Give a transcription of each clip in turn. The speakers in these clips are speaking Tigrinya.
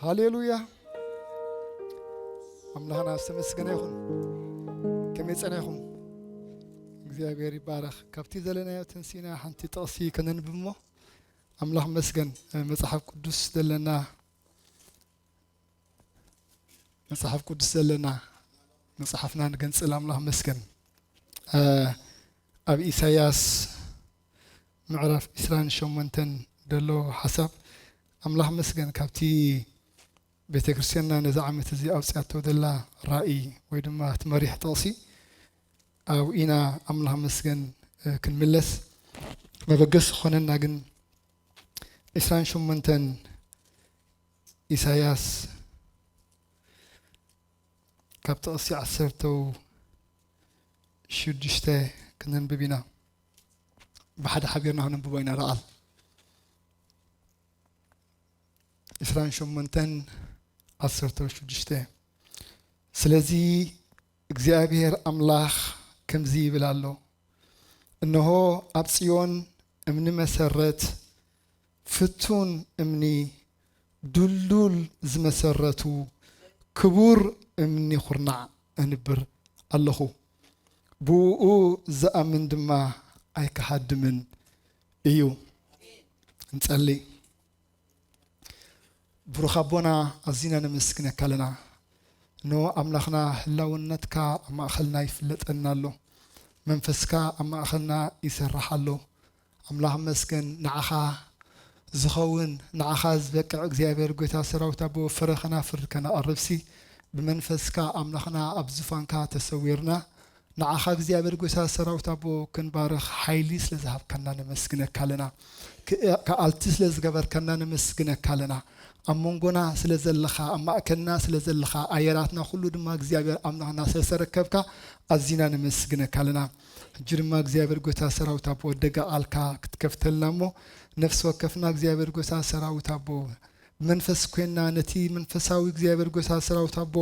ሃሌሉያ። ኣምላኽና ዝተመስገነ ይኹን። ከመይ ጸኒሕኩም? እግዚኣብሔር ይባረኽ። ካብቲ ዘለናዮ ተንሲና ሓንቲ ጥቕሲ ከነንብብ እሞ፣ ኣምላኽ መስገን። መጽሓፍ ቅዱስ ዘለና፣ መጽሓፍ ቅዱስ ዘለና፣ መጽሓፍና ንገንጽል። ኣምላኽ መስገን። ኣብ ኢሳያስ ምዕራፍ ዕስራን ሸሞንተን ዘሎ ሓሳብ፣ ኣምላኽ መስገን፣ ካብቲ ቤተ ክርስቲያንና ነዚ ዓመት እዚ ኣውፅኣቶ ዘላ ራእይ ወይ ድማ እቲ መሪሕ ጥቕሲ ኣብኡ ኢና ኣምላኽ መስገን ክንምለስ። መበገሲ ክኾነና ግን ዕስራን ሸሞንተን ኢሳያስ ካብ ጥቕሲ ዓሰርተው ሽዱሽተ ክነንብብ ኢና። ብሓደ ሓቢርና ክነንብቦ ኢና። ቃል ዕስራን ሸሞንተን ዓሰርተው ሽዱሽተ። ስለዚ እግዚኣብሔር ኣምላኽ ከምዚ ይብል ኣሎ፣ እንሆ ኣብ ጽዮን እምኒ መሰረት፣ ፍቱን እምኒ፣ ድልዱል ዝመሰረቱ፣ ክቡር እምኒ ኹርናዕ ኣንብር ኣለኹ፣ ብእኡ ዝኣምን ድማ ኣይክሃድምን እዩ። እንጸሊ። ብሩኽ ኣቦና፣ ኣዚና ነመስግነካ ኣለና። ኖ ኣምላኽና፣ ህላውነትካ ኣብ ማእኸልና ይፍለጠና ኣሎ። መንፈስካ ኣብ ማእኸልና ይሰርሕ ኣሎ። ኣምላኽ መስገን፣ ንዓኻ ዝኸውን፣ ንዓኻ ዝበቅዕ እግዚኣብሔር፣ ጎይታ ሰራዊት ኣቦ፣ ፍረ ከናፍር ከነቕርብሲ፣ ብመንፈስካ ኣምላኽና ኣብ ዙፋንካ ተሰዊርና፣ ንዓኻ እግዚኣብሔር፣ ጎይታ ሰራዊት ኣቦ፣ ክንባርኽ ሓይሊ ስለ ዝሃብካና ነመስግነካ ኣለና። ክ-፣ ከኣልቲ ስለ ዝገበርካና ነመስግነካ ኣለና። ኣብ መንጎና ስለ ዘለኻ፣ ኣብ ማእከልና ስለ ዘለኻ፣ ኣየራትና ኩሉ ድማ እግዚኣብሔር ኣምላኽና ስለ ዝተረከብካ ኣዚና ነመስግነካ ኣለና። ሕጂ ድማ እግዚኣብሔር፣ ጎይታ ሰራዊት ኣቦ፣ ደገ ቃልካ ክትከፍተልና እሞ፣ ነፍሲ ወከፍና እግዚኣብሔር፣ ጎይታ ሰራዊት ኣቦ፣ ብመንፈስ ኮይንና ነቲ መንፈሳዊ እግዚኣብሔር፣ ጎይታ ሰራዊት ኣቦ፣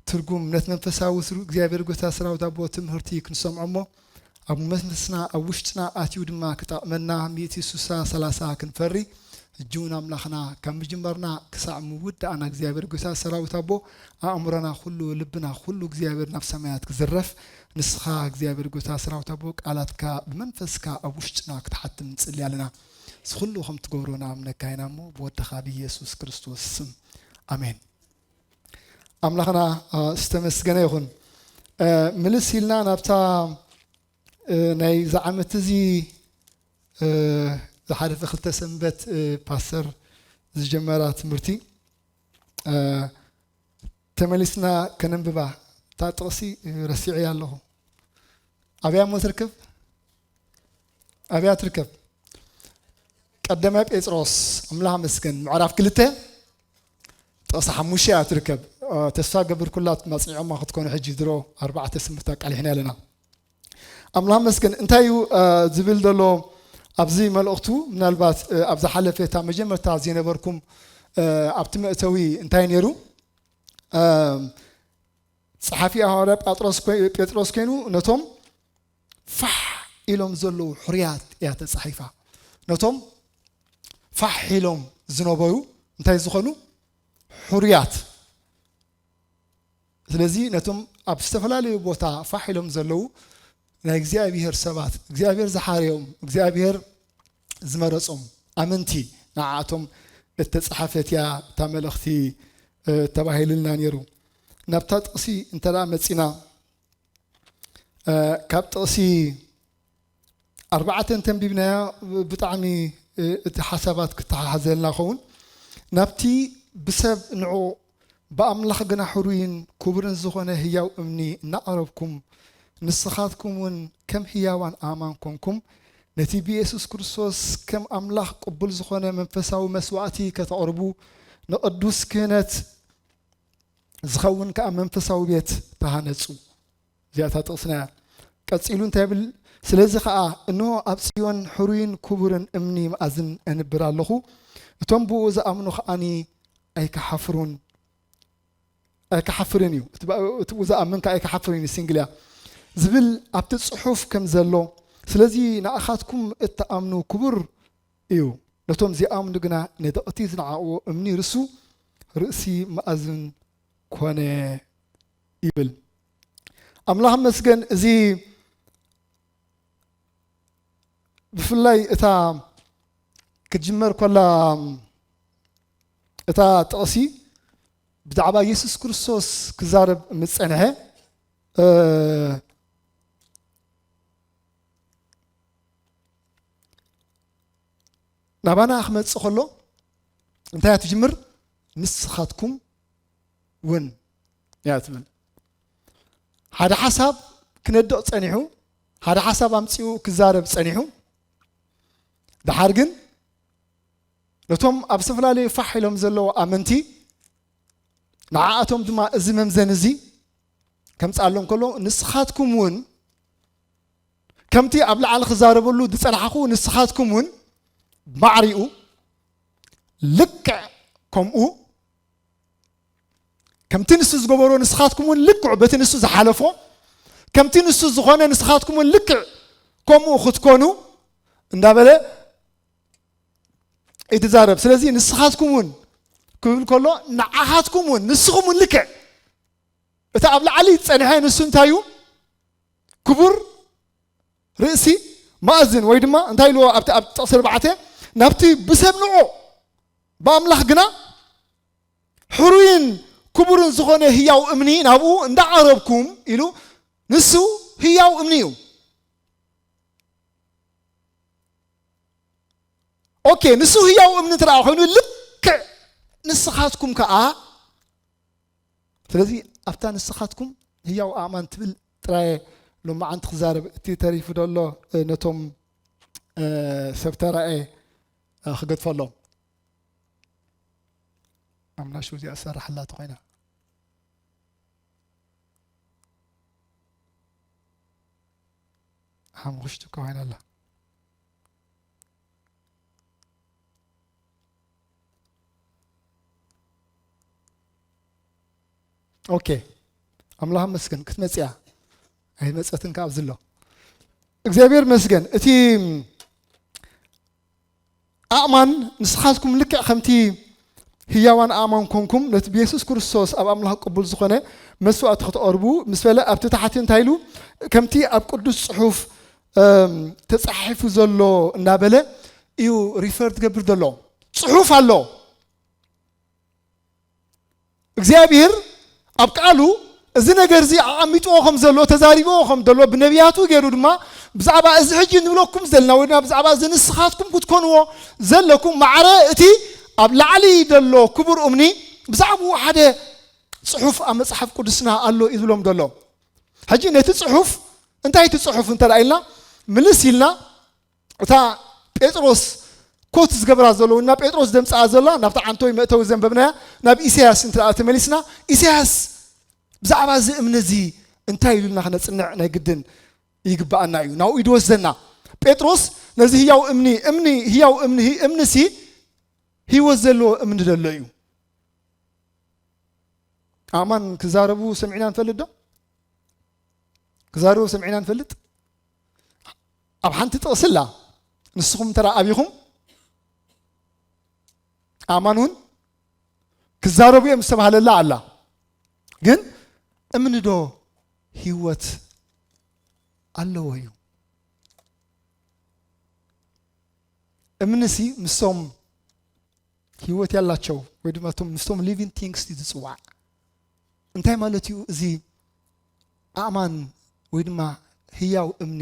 ትርጉም፣ ነቲ መንፈሳዊ ስሩ እግዚኣብሔር፣ ጎይታ ሰራዊት ኣቦ፣ ትምህርቲ ክንሰምዖ እሞ፣ ኣብ መንፈስና፣ ኣብ ውሽጥና ኣትዩ ድማ ክጠቕመና፣ ሚእቲ፣ ስሳ፣ ሰላሳ ክንፈሪ፣ ሕጂ እውን ኣምላኽና፣ ካብ ምጅማርና ክሳዕ ምውዳእና እግዚኣብሔር፣ ጎይታ ሰራዊት ኣቦ፣ ኣእምሮና ኩሉ፣ ልብና ኩሉ እግዚኣብሔር ናብ ሰማያት ክዝረፍ፣ ንስኻ እግዚኣብሔር፣ ጎይታ ሰራዊት ኣቦ፣ ቃላትካ ብመንፈስካ ኣብ ውሽጥና ክትሓትም ንጽሊ ኣለና። እዚ ኩሉ ከም ትገብሮ ንኣምነካ ኢና እሞ፣ ብወድኻ ብኢየሱስ ክርስቶስ ስም። ኣሜን። ኣምላኽና፣ አ፣ ዝተመስገነ ይኹን። እ፣ ምልስ ኢልና ናብታ፣ እ፣ ናይ እዚ ዓመት እዚ፣ እ፣ ዝሓለፈ ክልተ ሰንበት፣ እ፣ ፓስተር ዝጀመራ ትምህርቲ፣ እ፣ ተመሊስና ከነንብባ። እታ ጥቕሲ፣ እ፣ ረሲዐያ ኣለኹ። ኣብያ እሞ ትርከብ? ኣብያ ትርከብ? ቀዳማይ ጴጥሮስ፣ ኣምላኽ መስገን፣ ምዕራፍ ክልተ፣ ጥቕሲ ሓሙሽተ እያ ትርከብ። እ፣ ተስፋ ገብር ኩላ ማጽኒዖማ ክትኮኑ ሕጂ ድሮ ኣርባዕተ ስምርታ ኣቃሊሕና ኣለና። ኣምላኽ መስገን። እንታይ እዩ፣ እ፣ ዝብል ዘሎ ኣብዚ መልእኽቱ? ምናልባት፣ እ፣ ኣብ ዝሓለፈ እታ መጀመርታ ዝነበርኩም፣ እ፣ ኣብቲ መእተዊ እንታይ ነይሩ? እ፣ ጸሓፊ ሃዋርያ ጳጥሮስ ኮይ-፣ ጴጥሮስ ኮይኑ ነቶም ፋሕ ኢሎም ዘለዉ ሕሩያት እያ ተጻሒፋ። ነቶም ፋሕ ኢሎም ዝነበሩ እንታይ ዝኾኑ? ሕሩያት። ስለዚ ነቶም ኣብ ዝተፈላለዩ ቦታ ፋሕ ኢሎም ዘለዉ ናይ እግዚኣብሔር ሰባት፣ እግዚኣብሔር ዝሓረዮም፣ እግዚኣብሔር ዝመረጾም ኣመንቲ፣ ንዓኣቶም እተጻሓፈት እያ እታ መልእኽቲ፣ እ፣ ተባሂሉልና ነይሩ። ናብታ ጥቕሲ እንተ ደኣ መጺና፣ እ፣ ካብ ጥቕሲ ኣርባዕተ እንተንቢብናያ ብጣዕሚ፣ እ፣ እቲ ሓሳባት ክተሓሓዘልና ኸውን። ናብቲ ብሰብ ንዑቕ ብኣምላኽ ግና ሕሩይን ክቡርን ዝኾነ ህያው እምኒ እናቐረብኩም፣ ንስኻትኩም እውን ከም ህያዋን ኣእማን ኮንኩም፣ ነቲ ብየሱስ ክርስቶስ ከም ኣምላኽ ቅቡል ዝኾነ መንፈሳዊ መስዋእቲ ከተቕርቡ፣ ንቕዱስ ክህነት ዝኸውን ከኣ መንፈሳዊ ቤት ተሃነጹ። እዚኣ እታ ጥቕስና እያ። ቀጺሉ እንታይ ይብል? ስለዚ ኸኣ እንሆ ኣብ ጽዮን ሕሩይን ክቡርን እምኒ መኣዝን ኣንብር ኣለኹ፣ እቶም ብኡ ዝኣምኑ ኸኣኒ ኣይክሓፍሩን፣ ኣይክሓፍርን እዩ። እቲ ብኡ ዝኣምን ከኣ ኣይክሓፍርን እዩ፣ ሲንግል እያ ዝብል ኣብቲ ጽሑፍ ከም ዘሎ፣ ስለዚ ንኣኻትኩም እትኣምኑ ክቡር እዩ። ነቶም ዚኣምኑ ግና ነቲ እቲ ዝነዓቕዎ እምኒ ርሱ ርእሲ መኣዝን ኮነ ይብል። ኣምላኽ መስገን። እዚ ብፍላይ እታ ክትጅመር ኮላ እታ ጥቕሲ ብዛዕባ የሱስ ክርስቶስ ክዛረብ ምስ ጸንሐ፣ እ፣ ናባና ክመጽእ ከሎ እንታይ እያ ትጅምር? ንስኻትኩም እውን እያ ትብል። ሓደ ሓሳብ ክነድቕ ጸኒሑ፣ ሓደ ሓሳብ ኣምጺኡ ክዛረብ ጸኒሑ፣ ደሓር ግን ነቶም ኣብ ዝተፈላለዩ ፋሕ ኢሎም ዘለዉ ኣመንቲ፣ ንዓኣቶም ድማ እዚ መምዘኒ እዚ ከምጽኣሎም ከሎ፣ ንስኻትኩም እውን ከምቲ ኣብ ላዕሊ ክዛረበሉ ዝጸናሕኹ፣ ንስኻትኩም እውን ማዕሪኡ ልክዕ ከምኡ፣ ከምቲ ንሱ ዝገበሮ ንስኻትኩም እውን ልክዕ በቲ ንሱ ዝሓለፎ፣ ከምቲ ንሱ ዝኾነ ንስኻትኩም እውን ልክዕ ከምኡ ክትኮኑ እንዳበለ ይትዛረብ። ስለዚ ንስኻትኩም እውን ክብል ከሎ፣ ንዓኻትኩም እውን፣ ንስኹም እውን ልክዕ እቲ ኣብ ላዕሊ ዝጸንሐ ንሱ እንታይ እዩ? ክቡር ርእሲ መኣዝን፣ ወይ ድማ እንታይ ኢልዎ ኣብቲ፣ ኣብ ጥቕሲ ኣርባዕተ፣ ናብቲ ብሰብ ንዑቕ ብኣምላኽ ግና ሕሩይን ክቡርን ዝኾነ ህያው እምኒ ናብኡ እንዳቐረብኩም ኢሉ፣ ንሱ ህያው እምኒ እዩ። ኦኬ፣ ንሱ ህያው እምኒ እንተ ደኣ ኮይኑ፣ ልክዕ ንስኻትኩም ከኣ። ስለዚ ኣብታ ንስኻትኩም ህያው ኣእማን ትብል ጥራየ ሎማዓንቲ ክዛረብ፣ እቲ ተሪፉ ዘሎ፣ እ፣ ነቶም፣ እ፣ ሰብ ተራኤ፣ እ፣ ክገድፈሎም። ኣምላሽ እዚኣ ዝሰርሓላ ተኾይና። ሓሙኽሽቲ እኮ ኮይና ኣላ። ኦኬ፣ ኣምላኽ መስገን ክትመጽያ ኣይመጸትን ከኣ ኣብዚ ኣሎ። እግዚኣብሔር መስገን። እቲ ኣእማን ንስኻትኩም ልክዕ ከምቲ ህያዋን ኣእማን ኮንኩም ነቲ ብየሱስ ክርስቶስ ኣብ ኣምላኽ ቅቡል ዝኾነ መስዋእቲ ክትቐርቡ ምስ በለ ኣብቲ ታሕቲ እንታይ ኢሉ? ከምቲ ኣብ ቅዱስ ጽሑፍ፣ እም፣ ተጻሒፉ ዘሎ እንዳበለ እዩ ሪፈር ትገብር ዘሎ። ጽሑፍ ኣሎ። እግዚኣብሔር ኣብ ቃሉ እዚ ነገር እዚ ኣቐሚጥዎ ከም ዘሎ፣ ተዛሪብዎ ከም ዘሎ፣ ብነቢያቱ ገይሩ ድማ ብዛዕባ እዚ ሕጂ ንብለኩም ዘለና ወይ ድማ ብዛዕባ እዚ ንስኻትኩም ክትኮንዎ ዘለኩም ማዕረ እቲ ኣብ ላዕሊ ዘሎ ክቡር እምኒ ብዛዕባኡ ሓደ ጽሑፍ ኣብ መጽሓፍ ቅዱስና ኣሎ እዩ ዝብሎም ዘሎ። ሕጂ ነቲ ጽሑፍ፣ እንታይ እቲ ጽሑፍ እንተ ደኣ ኢልና፣ ምልስ ኢልና እታ ጴጥሮስ ኮት ዝገብራ ዘሎ፣ እና ጴጥሮስ ዘምጽኣ ዘላ፣ ናብታ ዓንቶይ መእተዊ ዘንበብናያ፣ ናብ ኢሳያስ እንተ ደኣ ተመሊስና፣ ኢሳያስ ብዛዕባ እዚ እምኒ እዚ እንታይ ኢሉና ክነጽንዕ ናይ ግድን ይግብኣና እዩ። ናብኡ እዩ ዝወስደና። ጴጥሮስ ነዚ ህያው እምኒ፣ እምኒ፣ ህያው እምኒ፣ እምኒ ሲ ህይወት ዘለዎ እምኒ ዘሎ እዩ። ኣእማን ክዛረቡ ሰሚዕና ንፈልጥ ዶ? ክዛረቡ ሰሚዕና ንፈልጥ? ኣብ ሓንቲ ጥቕሲ ኣላ። ንስኹም እንተ ደኣ ኣቢኹም፣ ኣእማን እውን ክዛረቡ እዮም ዝተባህለላ ኣላ። ግን እምኒ ዶ ህይወት ኣለዎ እዩ? እምንሲ ምስቶም ህይወት ያላቸው ወይ ድማ እቶም ምስቶም ሊቪንግ ቲንግስ እዩ ዝጽዋዕ። እንታይ ማለት እዩ እዚ ኣእማን ወይ ድማ ህያው እምኒ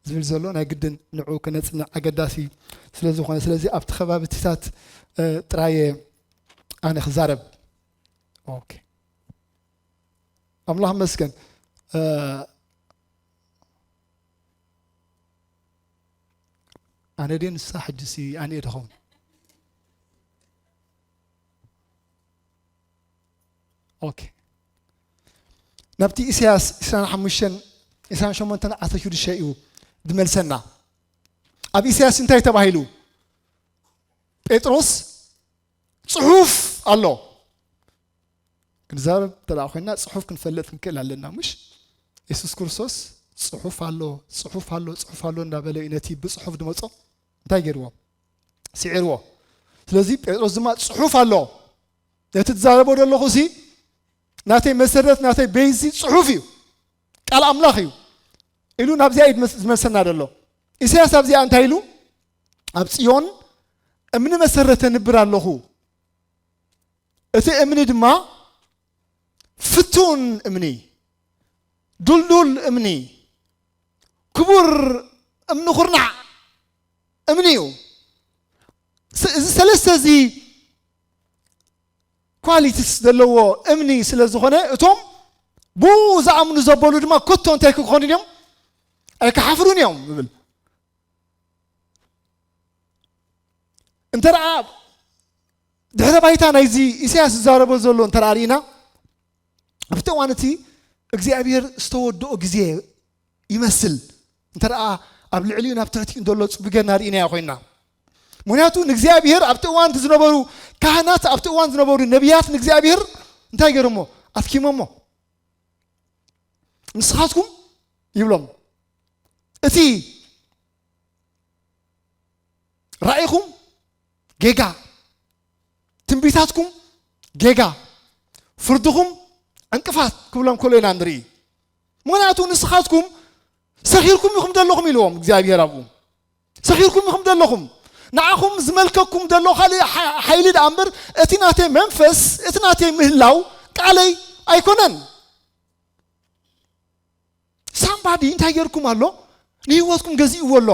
ዝብል ዘሎ? ናይ ግድን ንዑ ክነጽንዕ ኣገዳሲ ስለ ዝኾነ፣ ስለዚ ኣብቲ ከባቢታት፣ እ፣ ጥራየ ኣነ ክዛረብ። ኦኬ። ኣምላኽ መስገን። እ፣ ኣነ ድየ ንሳ ሕጂ ሲ ኣነ እየ ድኸውን? ኦኬ። ናብቲ ኢሳያስ ዕስራን ሓሙሽተን፣ ዕስራን ሸሞንተን ዓሰርተ ሽዱሽተ እዩ ዝመልሰና። ኣብ ኢሳያስ እንታይ ተባሂሉ? ጴጥሮስ ጽሑፍ ኣሎ። ክንዛረብ እንተ ደኣ ኮይንና ጽሑፍ ክንፈልጥ ክንክእል ኣለና፣ ምሽ? የሱስ ክርስቶስ ጽሑፍ ኣሎ፣ ጽሑፍ ኣሎ፣ ጽሑፍ ኣሎ እንዳበለ እዩ ነቲ ብጽሑፍ ዝመጾ እንታይ ገይርዎ? ስዒርዎ። ስለዚ ጴጥሮስ ድማ ጽሑፍ ኣሎ፣ ነቲ ትዛረቦ ዘለኹ ሲ ናተይ መሰረት፣ ናተይ ቤይዝ ጽሑፍ እዩ፣ ቃል ኣምላኽ እዩ ኢሉ ናብዚኣ እዩ ዝመስ-፣ ዝመልሰና ዘሎ። ኢሳያስ ኣብዚኣ እንታይ ኢሉ? ኣብ ጽዮን እምኒ መሰረት እነብር ኣለኹ፣ እቲ እምኒ ድማ ፍቱን እምኒ፣ ዱልዱል እምኒ፣ ክቡር እምኒ ኩርናዕ እምኒ እዩ። ስ-፣ እዚ ሰለስተ እዚ ኳሊቲስ ዘለዎ እምኒ ስለ ዝኾነ፣ እቶም ብኡ ዝኣምኑ ዘበሉ ድማ ኮቶ እንታይ ክኾኑ እዮም? ኣይክሓፍሩን እዮም ይብል። እንተ ደኣ ድሕረ ባይታ ናይዚ ኢሳያስ ዝዛረቦ ዘሎ እንተ ደኣ ርኢና፣ ኣብቲ እዋን እቲ እግዚኣብሔር ዝተወድኦ ግዜ ይመስል። እንተ ደኣ ኣብ ልዕሊኡ ናብ ትሕቲኡ ዘሎ ጽቡቕ ጌርና ርኢናዮ ኮይንና። ምኽንያቱ ንእግዚኣብሔር ኣብቲ እዋን ዝነበሩ ካህናት፣ ኣብቲ እዋን ዝነበሩ ነቢያት ንእግዚኣብሔር እንታይ ገይሮሞ? ኣትኪሞሞ። ንስኻትኩም ይብሎም፣ እቲ ራእይኹም ጌጋ፣ ትንቢታትኩም ጌጋ፣ ፍርድኹም ዕንቅፋት ክብሎም ከሎ ኢና ንርኢ። ምኽንያቱ ንስኻትኩም ሰኺርኩም ኢኹም ዘለኹም ኢልዎም እግዚኣብሔር ኣብኡ። ሰኺርኩም ኢኹም ዘለኹም። ንዓኹም ዝመልከኩም ዘሎ ካልእ ሓ-፣ ሓይሊ ደኣ እምበር፣ እቲ ናተይ መንፈስ፣ እቲ ናተይ ምህላው ቃለይ ኣይኮነን። ሳምባዲ እንታይ ገይርኩም ኣሎ? ንህይወትኩም ገዚእዎ ኣሎ።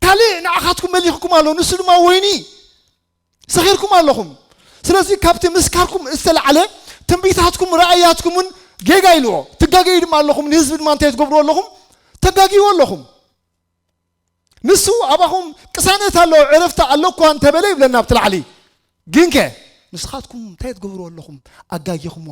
ካልእ ንዓኻትኩም መሊኽኩም ኣሎ፣ ንሱ ድማ ወይኒ። ሰኺርኩም ኣለኹም። ስለዚ ካብቲ ምስካርኩም ዝተላዕለ ትንቢታትኩም ራእያትኩምን ጌጋ ኢልዎ። ትጋገዩ ድማ ኣለኹም፣ ንህዝቢ ድማ እንታይ ትገብርዎ ኣለኹም? ተጋግይዎ ኣለኹም። ንሱ ኣባኹም ቅሳነት ኣሎ፣ ዕረፍቲ ኣሎ እኳ እንተበለ ይብለና ኣብቲ ላዕሊ። ግንከ ንስኻትኩም እንታይ ትገብርዎ ኣለኹም? ኣጋጊኹሞ።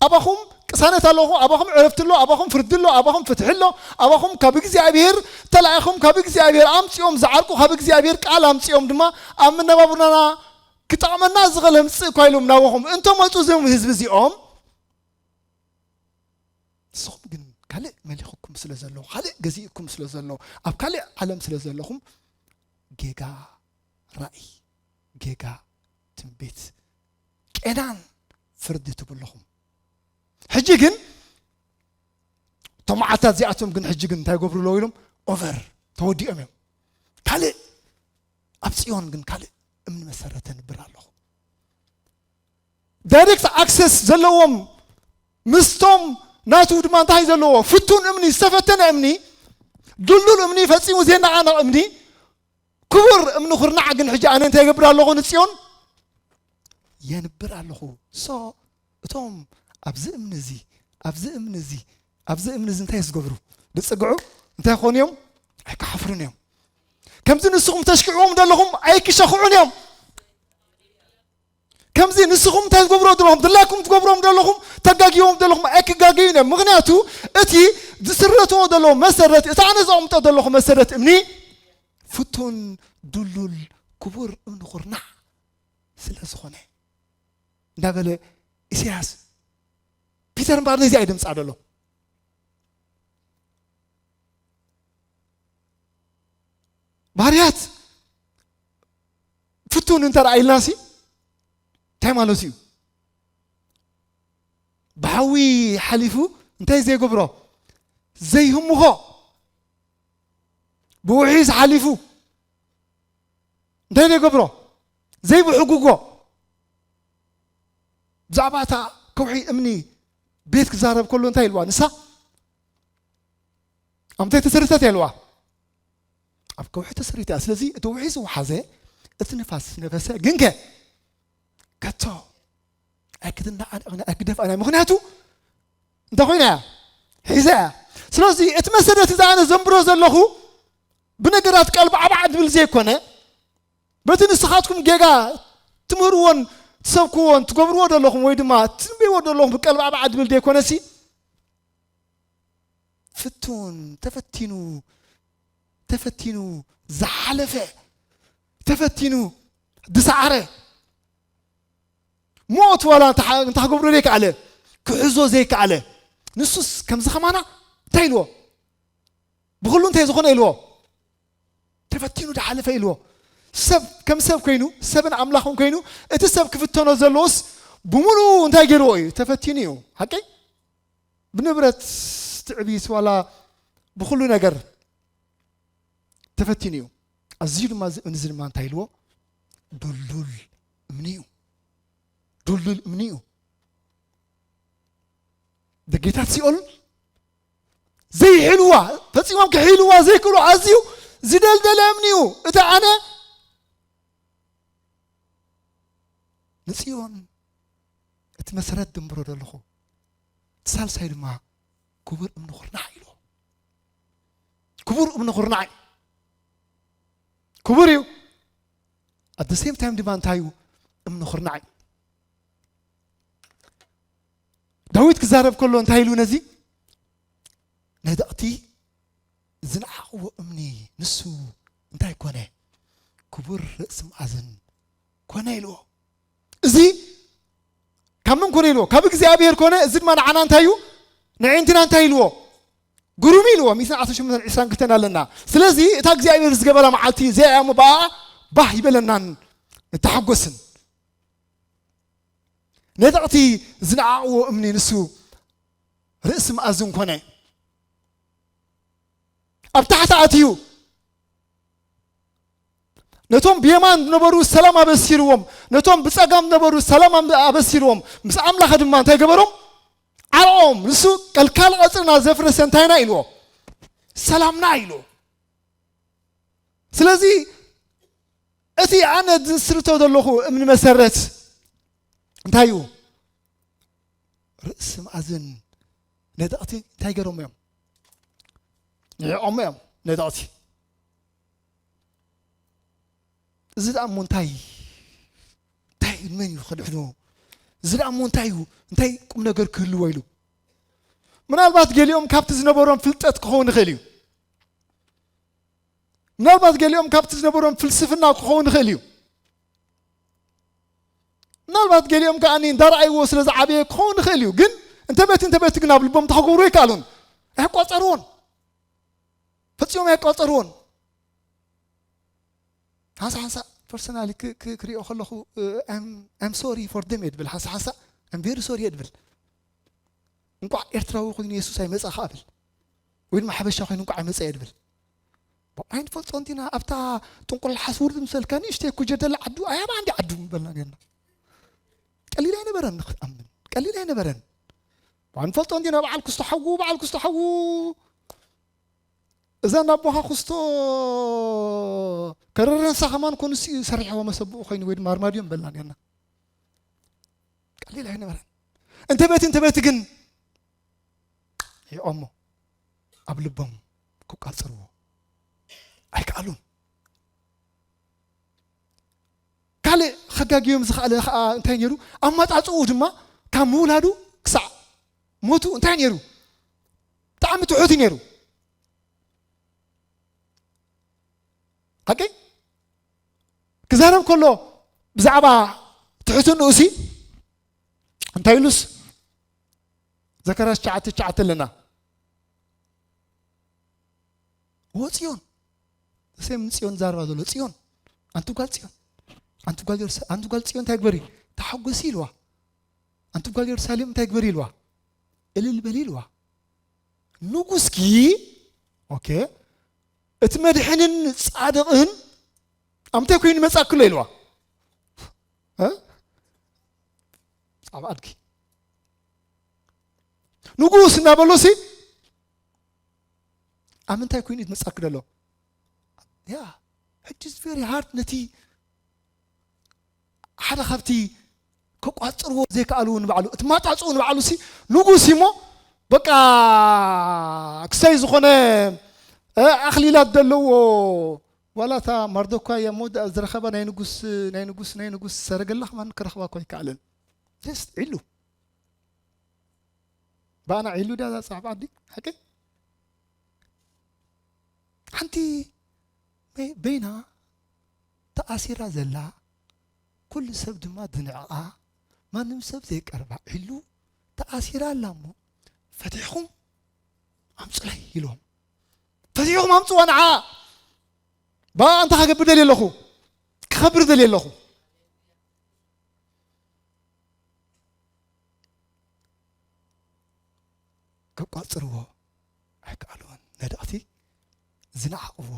ኣባኹም ቅሳነት ኣለኹ፣ ኣባኹም ዕረፍቲ ኣሎ፣ ኣባኹም ፍርዲ ኣሎ፣ ኣባኹም ፍትሒ ኣሎ፣ ኣባኹም ካብ እግዚኣብሔር ተላኢኹም፣ ካብ እግዚኣብሔር ኣምጺኦም ዝዓርቁ፣ ካብ እግዚኣብሔር ቃል ኣምጺኦም ድማ ኣብ መነባብሮና ክጠቕመና ዝኽእል ምጽእ እኳ ኢሎም ናባኹም እንተመጹ፣ እዞም ህዝቢ እዚኦም፣ ንስኹም ግን ካልእ መሊኹኩም ስለ ዘሎ፣ ካልእ ገዚእኩም ስለ ዘሎ፣ ኣብ ካልእ ዓለም ስለ ዘለኹም፣ ጌጋ ራእይ፣ ጌጋ ትንቢት፣ ቄናን ፍርዲ ትብለኹም። ሕጂ ግን እቶም መዓልታት እዚኣቶም ግን ሕጂ ግን እንታይ ይገብሩ ኣለዉ ኢሎም? ኦቨር ተወዲኦም እዮም። ካልእ ኣብ ጽዮን ግን ካልእ እምኒ መሰረተ ንብር ኣለኹ። ዳይሬክት ኣክሰስ ዘለዎም ምስቶም ናቱ ድማ እንታይ ዘለዎ? ፍቱን እምኒ፣ ዝተፈተነ እምኒ፣ ድልዱል እምኒ፣ ፈጺሙ ዘይነቓነቕ እምኒ፣ ክቡር እምኒ ኩርናዕ ግን ሕጂ ኣነ እንታይ ይገብር ኣለኹ ንጽዮን? የንብር ኣለኹ። ሶ እቶም ኣብዚ እምኒ እዚ፣ ኣብዚ እምኒ እዚ፣ ኣብዚ እምኒ እዚ እንታይ ዝገብሩ? ዝጽግዑ እንታይ ክኾኑ እዮም? ኣይክሓፍሩን እዮም። ከምዚ ንስኹም ተሽክዕዎም ዘለኹም ኣይክሸኽዑን እዮም። ከምዚ ንስኹም እንታይ ትገብርዎ ዘለኹም? ድላይኩም ትገብርዎም ዘለኹም፣ ተጋግይዎም ዘለኹም ኣይክጋገዩን እዮም። ምኽንያቱ እቲ ዝስረትዎ ዘለዉ መሰረት፣ እቲ ኣነ ዘቐምጦ ዘለኹ መሰረት እምኒ ፍቱን፣ ድሉል፣ ክቡር እምኒ ኩርናዕ ስለ ዝኾነ እንዳበለ ኢሳያስ ፒተር እምበኣር ነዚኣ እዩ ድምጻ ዘሎ። ባህርያት ፍቱን እንተ ደኣ ኢልናሲ እንታይ ማለት እዩ? ብሓዊ ሓሊፉ እንታይ ዘይገብሮ? ዘይህምኾ። ብውሒዝ ሓሊፉ እንታይ ዘይገብሮ? ዘይብሕጉጎ። ብዛዕባ እታ ከውሒ እምኒ ቤት ክዛረብ ከሎ እንታይ ኢልዋ? ንሳ ኣብ ምንታይ ተሰሪታ እያ ኢልዋ? ኣብ ከውሒ ተሰሪታ እያ። ስለዚ እቲ ውሒዝ ዝወሓዘ፣ እቲ ንፋስ ነፈሰ፣ ግንከ ከቶ ኣይክትነቓነቕን ኣይክደፍኣን እያ። ምኽንያቱ እንታይ ኮይና እያ? ሒዛ እያ። ስለዚ እቲ መሰረት እዚ ኣነ ዘንብሮ ዘለኹ ብነገራት ቀልባዕባዕ ዝብል ዘይኮነ፣ በቲ ንስኻትኩም ጌጋ ትምህርዎን ትሰብክዎን ትገብርዎ ዘለኹም ወይ ድማ ትንብይዎ ዘለኹም ብቀልባዕባዕ ዝብል ዘይኮነሲ፣ ፍቱን፣ ተፈቲኑ፣ ተፈቲኑ ዝሓለፈ፣ ተፈቲኑ ዝሰዓረ፣ ሞት ዋላ እንተ-፣ እንተ ክገብሮ ዘይከኣለ፣ ክሕዞ ዘይከኣለ፣ ንሱስ ከምዚ ከማና እንታይ ኢልዎ? ብኹሉ እንታይ ዝኾነ ኢልዎ? ተፈቲኑ ዝሓለፈ ኢልዎ። ሰብ ከም ሰብ ኮይኑ፣ ሰብን ኣምላኽን ኮይኑ፣ እቲ ሰብ ክፍተኖ ዘለዎስ ብምሉኡ እንታይ ገይርዎ እዩ? ተፈቲኑ እዩ። ሓቀይ? ብንብረት ትዕቢት ዋላ ብኹሉ ነገር ተፈቲኑ እዩ። ኣዝዩ ድማ እዚ እምኒ እዚ ድማ እንታይ ኢልዎ? ድልዱል እምኒ እዩ። ድልዱል እምኒ እዩ። ደጌታት ሲኦል ዘይሕልዋ፣ ፈጺሞም ክሕልዋ ዘይክእሉ ኣዝዩ ዝደልደለ እምኒ እዩ። እቲ ኣነ ንጽዮን እቲ መሰረት ድንብሮ ዘለኹ፣ እቲ ሳልሳይ ድማ ክቡር እምኒ ኹርናዕ ኢልዎ። ክቡር እምኒ ኹርናዕ እዩ። ክቡር እዩ። At the same time ድማ እንታይ እዩ? እምኒ ኹርናዕ እዩ። ዳዊት ክዛረብ ከሎ እንታይ ኢሉ ነዚ? ነደቕቲ ዝነዓቕዎ እምኒ ንሱ እንታይ ኮነ? ክቡር ርእሲ መኣዝን ኮነ ኢልዎ። እዚ ካብ መን ኮነ ኢልዎ? ካብ እግዚኣብሔር ኮነ። እዚ ድማ ንዓና እንታይ እዩ? ንዕንትና እንታይ ኢልዎ? ግሩም ኢልዎ። ሚእትን ዓሰርተ ሸሞንተን ዕስራን ክልተን ኣለና። ስለዚ እታ እግዚኣብሔር ዝገበራ መዓልቲ እዚኣ እያ እሞ ብኣ ባህ ይበለናን ንተሓጎስን። ነደቕቲ ዝነዓቕዎ እምኒ ንሱ ርእሲ መኣዝን ኮነ። ኣብ ታሕቲ ኣትዩ ነቶም ብየማን ዝነበሩ ሰላም ኣበሲርዎም፣ ነቶም ብጸጋም ዝነበሩ ሰላም ኣም-፣ ኣበሲርዎም። ምስ ኣምላኸ ድማ እንታይ ገበሮም? ዓርቆም። ንሱ ከልካል ቀጽርና ዘፍረሰ እንታይና ኢልዎ? ሰላምና ኢልዎ። ስለዚ እቲ ኣነ ዝስርቶ ዘለኹ እምኒ መሰረት እንታይ እዩ? ርእሲ መኣዝን። ነደቕቲ እንታይ ገይሮም እዮም? ንዕኦም እዮም ነደቕቲ። እዚ ደኣ እሞ እንታይ፣ እንታይ መን እዩ ከድሕኖ? እዚ ደኣ እሞ እንታይ እዩ? እንታይ ቁም ነገር ክህልዎ ኢሉ? ምናልባት ገሊኦም ካብቲ ዝነበሮም ፍልጠት ክኸውን ይኽእል እዩ። ምናልባት ገሊኦም ካብቲ ዝነበሮም ፍልስፍና ክኸውን ይኽእል እዩ። ምናልባት ገሊኦም ከኣ እንዳረኣይዎ ስለ ዝዓበየ ክኸውን ይኽእል እዩ። ግን እንተ በቲ እንተ በቲ ግን ኣብ ልቦም እንታይ ክገብሩ ኣይከኣሉን። ኣይቆጸርዎን። ፈጺሞም ኣይቆጸርዎን። ሓንሳ ሓንሳ ፐርሰናሊ ክ-፣ ክ-፣ ክሪኦ ከለኹ፣ እ፣ I'm፣ I'm sorry for them እየ ድብል። ሓንሳ ሓንሳ I'm very sorry እየ ድብል። እንቋዕ ኤርትራዊ ኮይኑ የሱስ ኣይመጻ ከኣ ብል። ወይ ድማ ሓበሻ ኮይኑ እንቋዕ ኣይመጻ እየ ድብል። ኣይንፈልጦን ዲና ኣብታ ጥንቁላል ሓስውር ዝምሰልካ ንእሽተይ ኩጀ ደላ ዓዱ ኣያባ እንዲ ዓዱ ምበልና ኔርና። ቀሊል ኣይነበረን ንኽትኣምን። ቀሊል ኣይነበረን። ኣይንፈልጦን ዲና በዓል ክስቶ ሓዉ፣ በዓል ክስቶ ሓዉ። እዛ ናብ ቦኻ ክስቶ ከረረንሳ ከማን ኮኑ ሲ-፣ ሰሪሕዎ መሰብኡ ኮይኑ ወይ ድማ ኣርማድዮ ምበልና ኔርና። ቀሊል ኣይነበረን። እንተ በቲ፣ እንተ በቲ ግን ይኦሞ ኣብ ልቦም ክቋጽርዎ ኣይከኣሉን። ካልእ ከጋግዮም ዝኸኣለ ኸኣ እንታይ ነይሩ? ኣመጻጽኡ ድማ ካብ ምውላዱ ክሳዕ ሞቱ እንታይ ነይሩ? ብጣዕሚ ትሑት እዩ ነይሩ። ሓቂ? ክዛረብ ከሎ ብዛዕባ ትሕትንኡ ሲ እንታይ ኢሉስ? ዘካርያስ ትሽዓተ ትሽዓተ ኣለና። ዎ ጽዮን፣ እሰይ ም ጽዮን ዛርባ ዘሎ ጽዮን፣ ኣንቲ ጓል ጽዮን፣ ኣንቲ ጓል የሩሳ-፣ ኣንቲ ጓል ጽዮን እንታይ ግበሪ? ተሓጎሲ ኢልዋ። ኣንቲ ጓል የሩሳሌም እንታይ ግበሪ ኢልዋ? እልል በሊ ኢልዋ። ንጉስኪ፣ ኦኬ፣ እቲ መድሕንን ጻድቕን ኣብ እንታይ ኮይኑ ይመጻክሎ ኢልዋ? እ? ኣብ ኣድጊ። ንጉስ እናበሎሲ ኣብ ምንታይ ኮይኑ እዩ ዝመጻኪ ዘሎ? ያ፣ ሕጂ is very hard ነቲ ሓደ ካብቲ ከቋጽርዎ ዘይከኣሉ ንባዕሉ፣ እቲ ማጣጽኡ ንባዕሉ ሲ ንጉስ እሞ በቃ ክሳይ ዝኾነ፣ እ፣ ኣኽሊላት ዘለዎ ዋላ እታ ማርዶኳይ እሞ ዳ-፣ ዝረኸባ ናይ ንጉስ፣ ናይ ንጉስ፣ ናይ ንጉስ ሰረገላ ከማን ክረኽባ እኮ ኣይከኣለን። ደስ ኢሉ። ባና ዒሉ ዳ ዛጻዕብ ዓዲ ሓቂ ሓንቲ በይ-፣ በይና ተኣሲራ ዘላ ኩሉ ሰብ ድማ ዝንዕቓ ማንም ሰብ ዘይቀርባ ዒሉ ተኣሲራ ኣላ እሞ ፈቲሕኹም ኣምጹለይ ኢሎም ፈቲሕኹም ኣምጽዋ ንዓ ባ ኣንታ ከገብር ደልየ ኣለኹ ክኸብር ደልየ ኣለኹ። ከቋጽርዎ ኣይከኣሉን። ነደቕቲ ዝነዓቕዎ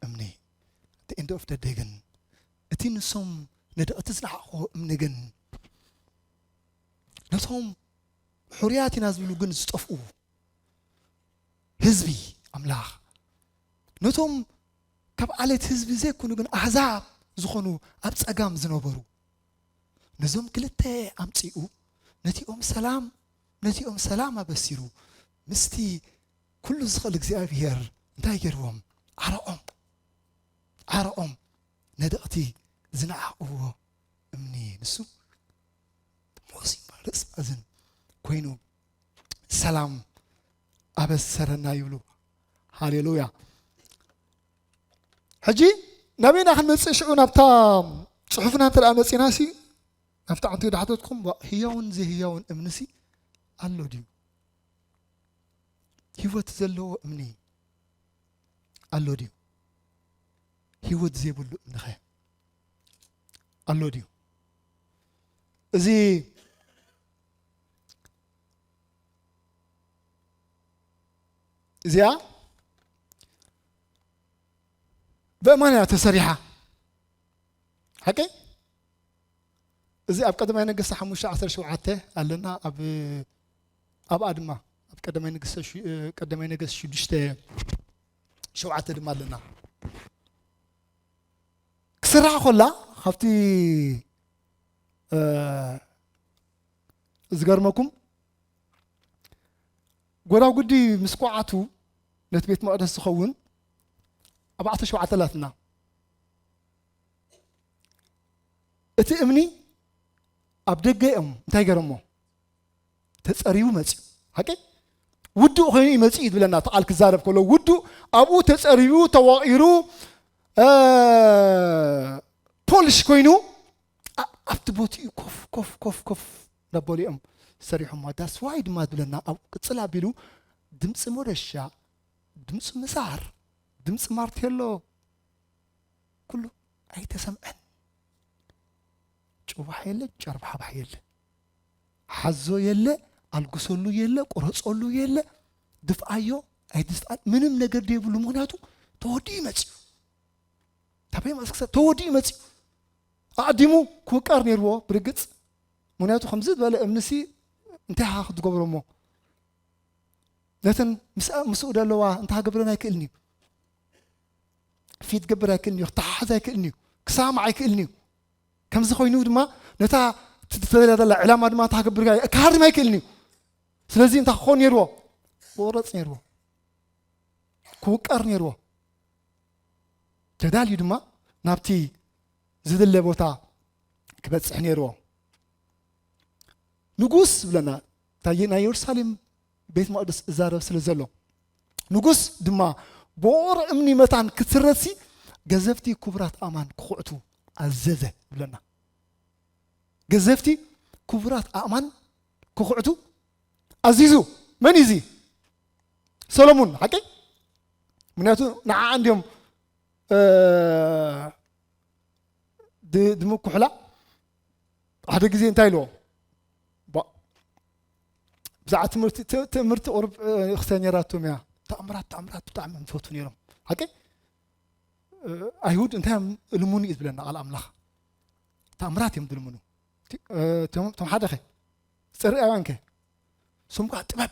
እምኒ። At the end of the day ግን፣ እቲ ንሶም ነደቕቲ ዝነዓቕዎ እምኒ ግን፣ ነቶም ሕሩያት ኢና ዝብሉ ግን ዝጠፍኡ ህዝቢ ኣምላኽ፣ ነቶም ካብ ዓሌት ህዝቢ ዘይኮኑ ግን ኣህዛብ ዝኾኑ ኣብ ጸጋም ዝነበሩ፣ ነዞም ክልተ ኣምጺኡ፣ ነቲኦም ሰላም፣ ነቲኦም ሰላም ኣበሲሩ፣ ምስቲ ኩሉ ዝኽእል እግዚኣብሄር እንታይ ገይርዎም? ዓረቖም፣ ዓረቖም ነደቕቲ ዝነዓቕዎ እምኒ። ንሱ ሞሲ ርእሲ ማእዝን ኮይኑ ሰላም ኣበሰረና ይብሉ። ሃሌሉያ። ሕጂ ናበይና ክንመጽእ? ሽዑ ናብታ ጽሑፍና እንተ ደኣ መጺእና ሲ፣ ናብታ ዓንተ ዳሕተትኩም፣ ዋ፣ ህያውን ዘይህያውን እምኒ ሲ ኣሎ ድዩ? ህይወት ዘለዎ እምኒ ኣሎ ድዩ? ህይወት ዘይብሉ እምኒኸ ኣሎ ድዩ? እዚ፣ እዚኣ ብኣእማን እያ ተሰሪሓ። ሓቂ? እዚ ኣብ ቀዳማይ ነገስት ሓሙሽተ ዓሰርተ ሸውዓተ ኣለና። ኣብ፣ ኣብኣ ድማ ኣብ ቀዳማይ ነገስት ሽ-፣ ቀዳማይ ነገስት ሽዱሽተ ሸውዓተ ድማ ኣለና። ክስራሕ ኮላ ካብቲ፣ እ፣ ዝገርመኩም ጎዳጉዲ ምስ ኳዓቱ ነቲ ቤት መቕደስ ዝኸውን ኣርባዕተ ሸውዓተ ኣላትና። እቲ እምኒ ኣብ ደገ እዮም እንታይ ገይሮሞ? ተጸሪቡ መጺኡ። ሓቂ? ውዱእ ኮይኑ እዩ መጺኡ እዩ ዝብለና እቲ ቃል ክዛረብ ከሎ፣ ውዱእ ኣብኡ ተጸሪቡ፣ ተዋቒሩ፣ እ፣ ፖሊሽ ኮይኑ፣ ኣ-፣ ኣብቲ ቦትኡ ኮፍ፣ ኮፍ፣ ኮፍ፣ ኮፍ እናበሉ እዮም ሰሪሖሞ። That's why ድማ ዝብለና፣ ኣብ ቅጽል ኣቢሉ ድምጺ ሞደሻ፣ ድምጺ ምሳር፣ ድምጺ ማርቴሎ፣ ኩሉ ኣይተሰምዐን። ጭዋሕ የለ፣ ጨርባሕባሕ የለ፣ ሓዞ የለ፣ ኣልግሰሉ የለ፣ ቁረጸሉ የለ፣ ድፍኣዮ፣ ኣይትስኣል፣ ምንም ነገር ደይብሉ። ምኽንያቱ ተወዲኡ መጺኡ። ታበይ ማእስ ክሳብ ተወዲኡ መጺኡ። ኣቐዲሙ ክውቀር ነይርዎ ብርግጽ። ምኽንያቱ ከምዚ ዝበለ እምንሲ እንታይ ኢኻ ክትገብሮ እሞ? ነተን ምስ-፣ ምስኡ ደለዋ እንታይ ክገብረን ኣይክእልን እዩ። ፊት ክገብር ኣይክእልን እዩ፣ ክተሓሓዝ ኣይክእልን እዩ፣ ክሰማማዕ ኣይክእልን እዩ። ከምዚ ኮይኑ ድማ ነታ እትደልያ ዘላ ዕላማ ድማ እንታይ ክገብር፣ ክሃርም ኣይክእልን እዩ። ስለዚ እንታይ ክኸውን ነይርዎ? ክቑረጽ ነይርዎ። ክውቀር ነይርዎ። ተዳልዩ ድማ ናብቲ ዝድለ ቦታ ክበጽሕ ነይርዎ። ንጉስ ዝብለና፣ እታ ናይ የሩሳሌም ቤት መቕደስ እዛረብ ስለ ዘሎ፣ ንጉስ ድማ ብውቕሮ እምኒ መታን ክትረሲ ገዘፍቲ ክቡራት ኣእማን ክኹዕቱ ኣዘዘ ይብለና። ገዘፍቲ ክቡራት ኣእማን ክኹዕቱ ኣዚዙ። መን እዩ እዚ? ሰሎሙን፣ ሓቂ? ምክንያቱ ንዓ እንዲዮም፣ እ፣ ድ-፣ ድምኩሕላ ሓደ ግዜ እንታይ ኢልዎ? ባ-፣ ብዛዕባ ትምህርቲ፣ ት-፣ ትምህርቲ ቁሩብ፣ እ፣ ክሰ ነይራቶም እያ። ተኣምራት፣ ተኣምራት ብጣዕሚ እዮም ዝፈትዉ ነይሮም። ሓቂ? እ፣ ኣይሁድ እንታይ እዮም እልምኑ እዩ ዝብለና ቃል ኣምላኽ። ተኣምራት እዮም ዝልምኑ። እቲ፣ እ፣ እቶም፣ እቶም ሓደ ኸ? ጽርኣውያን ከ? እሶም ከኣ ጥበብ።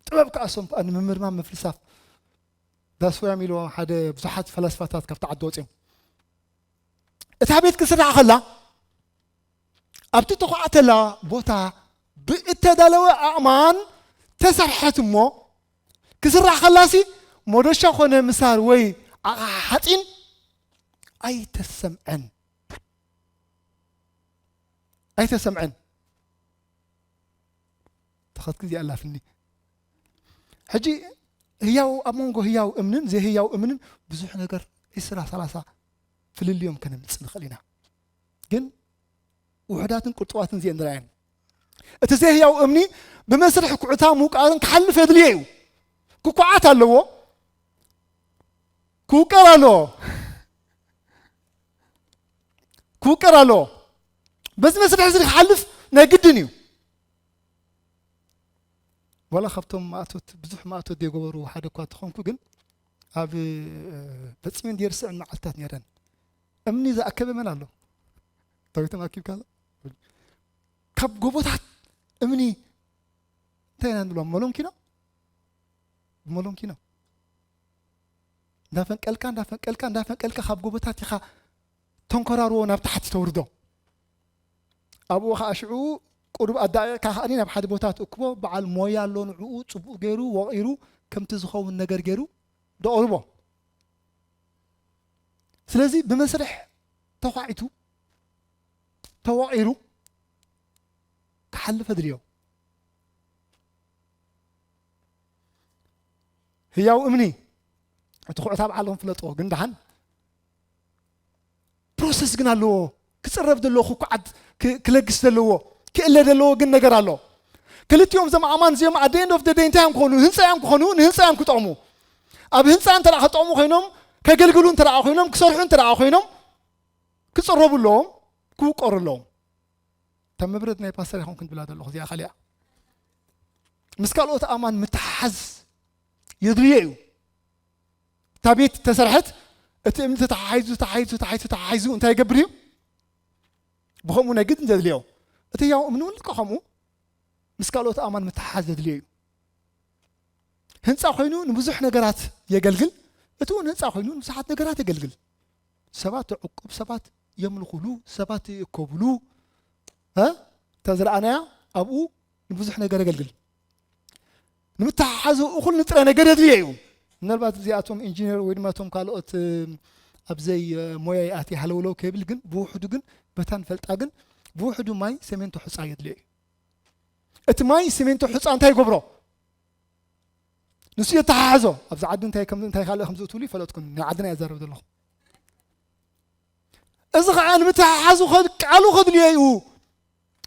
ጥበብ ከኣ እሶም ከኣ ንምምርማር ምፍልሳፍ። ዳስወያም ኢልዎ ሓደ ብዙሓት ፈላስፋታት ካብቲ ዓዲ ወጺኦም። እታ ቤት ክስራሕ ከላ ኣብቲ ተዃዕተላ ቦታ ብእተዳለወ ኣእማን ተሰርሐት እሞ፣ ክስራሕ ከላሲ ሞደሻ ኾነ ምሳር ወይ ኣቕሓ ሓጺን ኣይተሰምዐን። ኣይተሰምዐን። ተኸትክ እዚኣ ኣላፍኒ። ሕጂ ህያው፣ ኣብ መንጎ ህያው እምንን ዘይህያው እምንን ብዙሕ ነገር ዒስራ ሰላሳ ፍልልዮም ከነምጽእ ንኽእል ኢና። ግን ውሑዳትን ቅርጡዋትን እዚአን ንርኣየን። እቲ ዘይህያው እምኒ ብመስርሕ ኩዕታ ምውቃርን ክሓልፍ የድልዮ እዩ። ክኩዓት ኣለዎ፣ ክውቀር ኣለዎ። ክውቀር ኣለዎ። በዚ መስርሕ እዚ ክሓልፍ ናይ ግድን እዩ። ዋላ ካብቶም ማእቶት፣ ብዙሕ ማእቶት ዘይገበሩ ሓደ እኳ ተኾንኩ፣ ግን ኣብ፣ እ፣ ፈጺመን ዘይርስዐን መዓልትታት ነይረን። እምኒ ዝኣከበ መን ኣሎ? ዳዊቶም ኣኪብካ ኣሎ? ካብ ጎቦታት እምኒ እንታይ ኢና ንብሎም? መሎንኪኖ? መሎንኪኖ። እንዳፈንቀልካ፣ እንዳፈንቀልካ፣ እንዳፈንቀልካ ካብ ጎቦታት ኢኻ ተንኮራርዎ ናብ ታሕቲ ተውርዶ። ኣብኡ ኸዓ ሽዑ ቁሩብ ኣዳቒቕካ ከኣኒ ናብ ሓደ ቦታ ትእክቦ፣ በዓል ሞያ ኣሎ ንዕኡ ጽቡቕ ገይሩ ወቒሩ ከምቲ ዝኸውን ነገር ገይሩ ደቕርቦ። ስለዚ ብመስርሕ ተዃዒቱ፣ ተወቒሩ ክሓልፍ ኣድልዮ። ህያው እምኒ፣ እቲ ኩዕታ በዓልኹም ፍለጥዎ፣ ግን ደሓን ፕሮሰስ ግን ኣለዎ። ክጽረብ ዘለዎ፣ ክኩዓት ክ-፣ ክለግስ ዘለዎ፣ ክእለ ዘለዎ ግን ነገር ኣሎ። ክልቲኦም እዞም ኣእማን እዚኦም at the end of the day እንታይ እዮም ክኾኑ? ህንጻ እዮም ክኾኑ፣ ንህንጻ እዮም ክጠቕሙ። ኣብ ህንጻ እንተ ደኣ ክጠቕሙ ኮይኖም፣ ከገልግሉ እንተ ደኣ ኮይኖም፣ ክሰርሑ እንተ ደኣ ኮይኖም፣ ክጽረቡ ኣለዎም፣ ክውቀሩ ኣለዎም። እታ መብረድ ናይ ፓስተር ኣይኮንኩን ዝብላ ዘለኹ፣ እዚኣ ካልኣ። ምስ ካልኦት ኣእማን ምትሓሓዝ የድልዮ እዩ። እታ ቤት ተሰርሐት፣ እቲ እምኒ ተተሓሒዙ፣ ተተሓሒዙ፣ ተተሓሒዙ፣ ተተሓሒዙ እንታይ ይገብር እዩ? ብኸምኡ ናይ ግድን ዘድልዮ። እቲ ህያው እምኒ እውን ልክዕ ከምኡ ምስ ካልኦት ኣእማን ምትሓሓዝ ዘድልዮ እዩ። ህንጻ ኮይኑ ንብዙሕ ነገራት የገልግል፣ እቲ እውን ህንጻ ኮይኑ ንብዙሓት ነገራት የገልግል። ሰባት ይዕቁብ፣ ሰባት የምልኹሉ፣ ሰባት ይእከብሉ። እ? እታ ዝረኣናያ ኣብኡ ንብዙሕ ነገር የገልግል። ንምትሓሓዙ እኹል ንጥረ ነገር የድልዮ እዩ። ምናልባት እዚኣቶም ኢንጂነር ወይ ድማ እቶም ካልኦት፣ እ፣ ኣብ ዘይ፣ እ፣ ሞያ ይኣቲ ሃለውለው ከይብል ግን ብውሕዱ ግን በታ ንፈልጣ ግን ብውሕዱ ማይ፣ ሰሜንቶ፣ ሑጻ የድልዮ እዩ። እቲ ማይ፣ ሰሜንቶ፣ ሑጻ እንታይ ይገብሮ? ንሱ የተሓሓዞ። ኣብዚ ዓዲ እንታይ ከም፣ እንታይ ካልእ ከም ዝእትውሉ ይፈለጥኩን። ናይ ዓድና እየ ዝዛረብ ዘለኹ። እዚ ኸዓ ንምትሕሓዙ ከ-፣ ቃሉ ከድልዮ እዩ።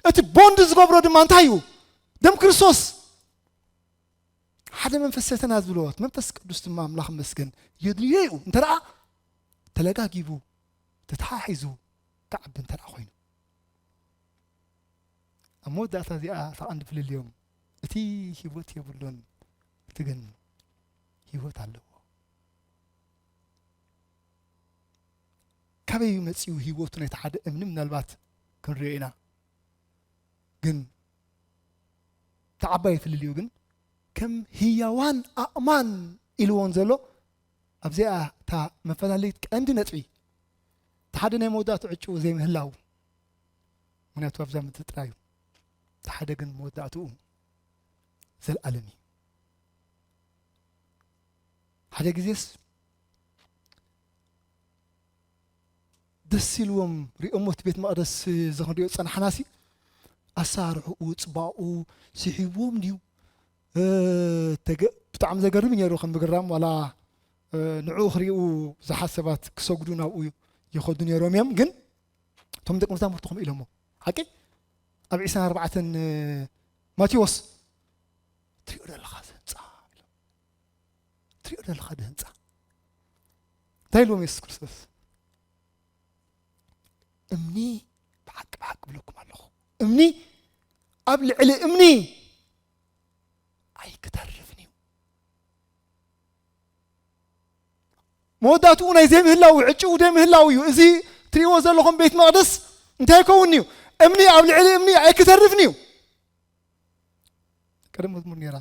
እቲ ቦንድ ዝገብሮ ድማ እንታይ እዩ? ደም ክርስቶስ። ሓደ መንፈስ ሰተና ዝብልዎ፣ መንፈስ ቅዱስ ድማ ኣምላኽ መስገን የድልዮ እዩ። እንተ ደኣ ተለጋጊቡ፣ ተተሓሒዙ፣ ክዓቢ እንተ ደኣ ኮይኑ። ኣብ መወዳእታ እዚኣ እታ ቀንዲ ፍልልዮም፣ እቲ ህይወት የብሉን፣ እቲ ግን ህይወት ኣለዎ። ካበይ እዩ መጺኡ ህይወቱ ናይቲ ሓደ እምኒ ምናልባት ክንሪኦ ኢና። ግን እቲ ዓባይ ፍልልዩ ግን ከም ህያዋን ኣእማን ኢልዎን ዘሎ ኣብዚኣ እታ መፈላለይት ቀንዲ ነጥቢ። እቲ ሓደ ናይ መወዳእታ ዕጭኡ ዘይምህላው። ምኽንያቱ ኣብዛ ምድሪ ጥራይ እዩ። እቲ ሓደ ግን መወዳእትኡ ዘልኣለም እዩ። ሓደ ግዜስ ደስ ኢልዎም ሪኦሞ እቲ ቤት መቕደስ እዚ ክንሪኦ ዝጸናሕናሲ ኣሰራርሕኡ፣ ጽባቕኡ ስሒብዎም ድዩ? እ፣ ተገ-፣ ብጣዕሚ ዘገርም እዩ ነይሩ። ከም ብግራም ዋላ፣ እ፣ ንዕኡ ክሪኡ ብዙሓት ሰባት ክሰግዱ ናብኡ ይኸዱ ነይሮም እዮም። ግን እቶም ደቂ መዛሙርቲ ከምኡ ኢሎሞ። ሓቂ? ኣብ ዒስራን ኣርባዕተን ማቴዎስ፣ "ትሪኦ ዘለኻ እዚ ህንጻ?" ኢሎም። "ትሪኦ ዘለኻ እዚ ህንጻ?" እንታይ ኢልዎም የሱስ ክርስቶስ? "እምኒ፣ ብሓቂ፣ ብሓቂ እብለኩም ኣለኹ፣ እምኒ ኣብ ልዕሊ እምኒ ኣይክተርፍን እዩ።" መወዳእትኡ ናይ ዘይምህላው፣ ዕጭኡ ዘይምህላው እዩ። እዚ ትሪእዎ ዘለኹም ቤት መቕደስ እንታይ ይከውን እዩ? እምኒ ኣብ ልዕሊ እምኒ ኣይክተርፍን እዩ። ቀደም መዝሙር ነይራ፣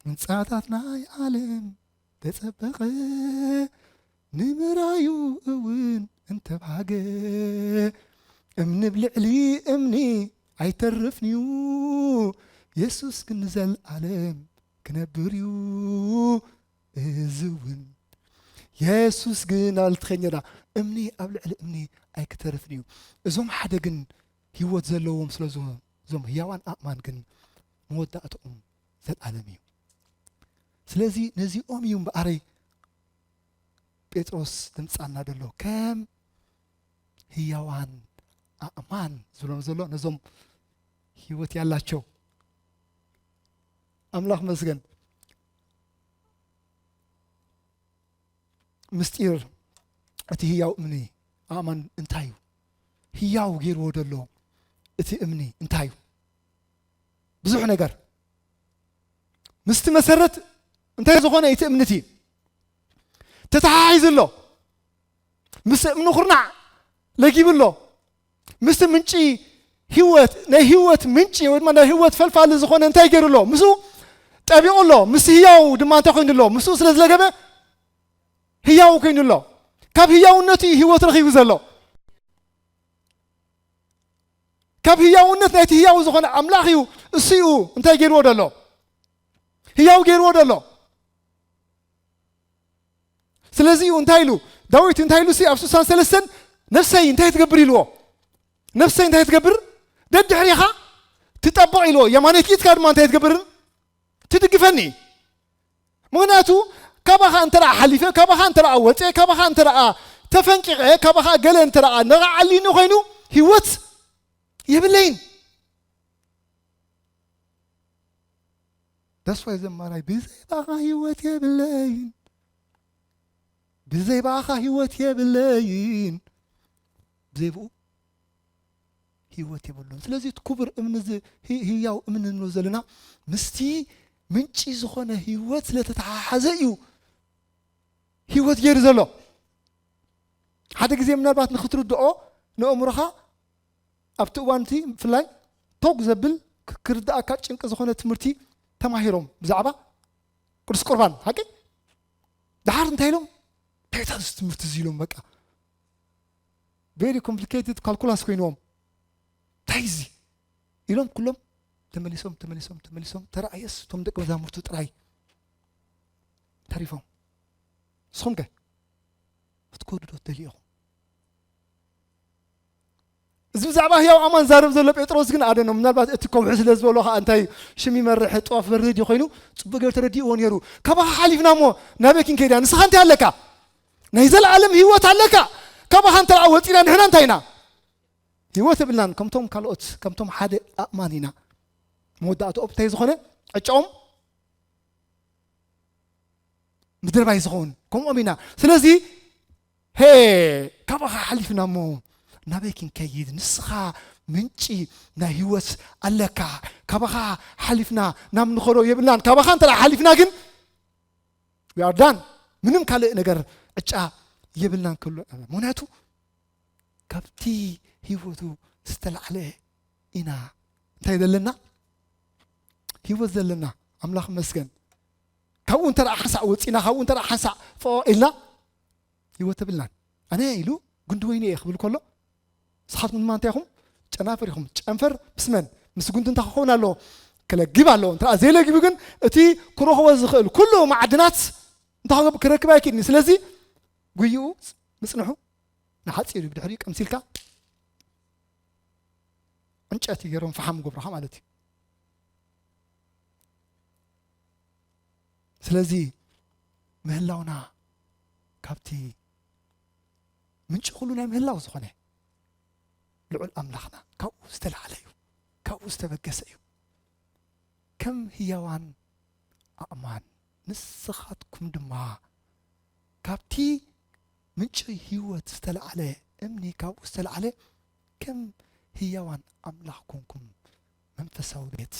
"ህንጻታት ናይ ዓለም ተጸበቐ፣ ንምራዩ እውን እንተብሃገ፣ እምኒ ኣብ ልዕሊ እምኒ ኣይተርፍን እዩ፣ የሱስ ግን ንዘለኣለም ክነብር እዩ። እዚ እውን የሱስ ግን ኣልትኸኘና እምኒ ኣብ ልዕሊ እምኒ ኣይክተርፍን እዩ።" እዞም ሓደ ግን ህይወት ዘለዎም ስለ ዝኾኑ፣ እዞም ህያዋን ኣእማን ግን መወዳእትኦም ዘለኣለም እዩ። ስለዚ ነዚኦም እዩ እምበኣረይ ጴጥሮስ ድምጻና ዘሎ ከም ህያዋን ኣእማን ዝብሎም ዘሎ ነዞም ህይወት ያላቸው። ኣምላኽ መስገን። ምስጢር እቲ ህያው እምኒ ኣእማን እንታይ እዩ? ህያው ገይርዎ ዘሎ እቲ እምኒ እንታይ እዩ? ብዙሕ ነገር ምስቲ መሰረት እንታይ ዝኾነ እቲ እምኒ እቲ ተተሓሒዙ ኣሎ። ምስ እምኒ ኩርናዕ ለጊቡ ኣሎ። ምስቲ ምንጪ ህይወት፣ ናይ ህይወት ምንጪ ወይ ድማ ናይ ህይወት ፈልፋሊ ዝኾነ እንታይ ገይሩ ኣሎ? ምስኡ ጠቢቑ ኣሎ። ምስ ህያው ድማ እንታይ ኮይኑ ኣሎ? ምስኡ ስለ ዝለገበ ህያው ኮይኑ ኣሎ። ካብ ህያውነቱ እዩ ህይወት ረኺቡ ዘሎ። ካብ ህያውነት ናይቲ ህያው ዝኾነ ኣምላኽ እዩ። እሱ እዩ እንታይ ገይርዎ ዘሎ? ህያው ገይርዎ ዘሎ። ስለዚ እዩ እንታይ ኢሉ ዳዊት፣ እንታይ ኢሉ ሲ ኣብ ስሳን ሰለስተን፣ ነፍሰይ እንታይ ትገብር ኢልዎ? ነፍሰይ እንታይ ትገብር? ደድሕሪኻ ትጠብቕ ኢልዎ። የማነይቲ ኢድካ ድማ እንታይ ትገብር? ትድግፈኒ። ምኽንያቱ ካባኻ እንተ ደኣ ሓሊፈ፣ ካባኻ እንተ ደኣ ወፀ፣ ካባኻ እንተ ደኣ ተፈንቂቐ፣ ካባኻ ገለ እንተ ደኣ ነቓዓሊኒ ኮይኑ ህይወት የብለይን። That's why ዘማራይ ብዘይ ብኣኻ ህይወት የብለይን፣ ብዘይ ብኣኻ ህይወት የብለይን፣ ብዘይ ብኡ ህይወት የብሉን። ስለዚ እቲ ክቡር እምኒ እዚ፣ ህያው እምኒ ንብሎ ዘለና ምስቲ ምንጪ ዝኾነ ህይወት ስለተተሓሓዘ እዩ ህይወት ገይሩ ዘሎ። ሓደ ግዜ ምናልባት ንክትርድኦ ንእምሮኻ ኣብቲ እዋን እቲ ብፍላይ ቶግ ዘብል ክ-፣ ክርድኣካ ጭንቂ ዝኾነ ትምህርቲ ተማሂሮም ብዛዕባ ቅዱስ ቁርባን፣ ሓቂ? ደሓር እንታይ ኢሎም? እንታይ እዩ እዚ ትምህርቲ እዚ ኢሎም በቃ very complicated calculus ኮይንዎም። እንታይ እዚ ኢሎም ኩሎም ተመሊሶም፣ ተመሊሶም፣ ተመሊሶም። ተረኣየስ እቶም ደቂ መዛሙርቱ ጥራይ ተሪፎም። ንስኹም ከ ክትከዱ ዶ ትደልዩ ኢኹም? እዚ ብዛዕባ ህያው ኣማን ዛረብ ዘሎ ጴጥሮስ ግን ኣደኖ፣ ምናልባት እቲ ከውሒ ስለ ዝበሎ ኸዓ እንታይ ሽም ይመርሕ፣ ጥዋፍ በርህ ድዩ ኮይኑ፣ ጽቡቕ ገይሩ ተረዲእዎ ነይሩ። ካባኻ ሓሊፍና እሞ ናበይ ክንከይድ ኢና? ንስኻ እንታይ ኣለካ? ናይ ዘለኣለም ህይወት ኣለካ። ካባኻ እንተ ደኣ ወጺና ንሕና እንታይ ኢና? ህይወት የብልናን። ከምቶም ካልኦት፣ ከምቶም ሓደ ኣእማን ኢና። መወዳእትኦም እንታይ ዝኾነ? ዕጫኦም ምድረ ባይ ዝኸውን። ከምኦም ኢና። ስለዚ፣ ሄ፣ ካባኻ ሓሊፍና እሞ ናበይ ክንከይድ? ንስኻ ምንጪ ናይ ህይወት ኣለካ። ካባኻ ሓሊፍና ናብ ንኸዶ የብልናን። ካባኻ እንተ ደኣ ሓሊፍና ግን፣ we are done። ምንም ካልእ ነገር ዕጫ የብልናን ክብሎ። ምኽንያቱ፣ ካብቲ ህይወቱ ዝተላዕለ ኢና። እንታይ ዘለና? ህይወት ዘለና። ኣምላኽ ይመስገን። ካብኡ እንተ ደኣ ሓንሳእ ወጺና፣ ካብኡ እንተ ደኣ ሓንሳእ ፎ ኢልና፣ ህይወት የብልናን። ኣነ ኢሉ፣ ጉንዲ ወይኒ እየ ክብል ከሎ፣ ንስኻትኩም ድማ እንታይ ኢኹም? ጨናፍር ኢኹም። ጨንፈር ምስ መን? ምስ ጉንዲ እንታይ ክኸውን ኣለዎ? ክለግብ ኣለዎ። እንተ ደኣ ዘይለጊቡ ግን፣ እቲ ክረኽቦ ዝኽእል ኩሉ መዓድናት እንታይ ክገብ-፣ ክረክብ ኣይክእልን እዩ። ስለዚ፣ ጉይኡ ምጽንሑ ንሓጺር እዩ። ብድሕሪኡ ቀምሲልካ ዕንጨይቲ ገይሮም ፈሓም ገብሩኻ ማለት እዩ። ስለዚ ምህላውና ካብቲ ምንጪ ኩሉ ናይ ምህላው ዝኾነ ልዑል ኣምላኽና ካብኡ ዝተላዕለ እዩ፣ ካብኡ ዝተበገሰ እዩ። ከም ህያዋን ኣእማን ንስኻትኩም ድማ ካብቲ ምንጪ ህይወት ዝተላዕለ እምኒ፣ ካብኡ ዝተላዕለ ከም ህያዋን ኣምላኽ ኮንኩም መንፈሳዊ ቤት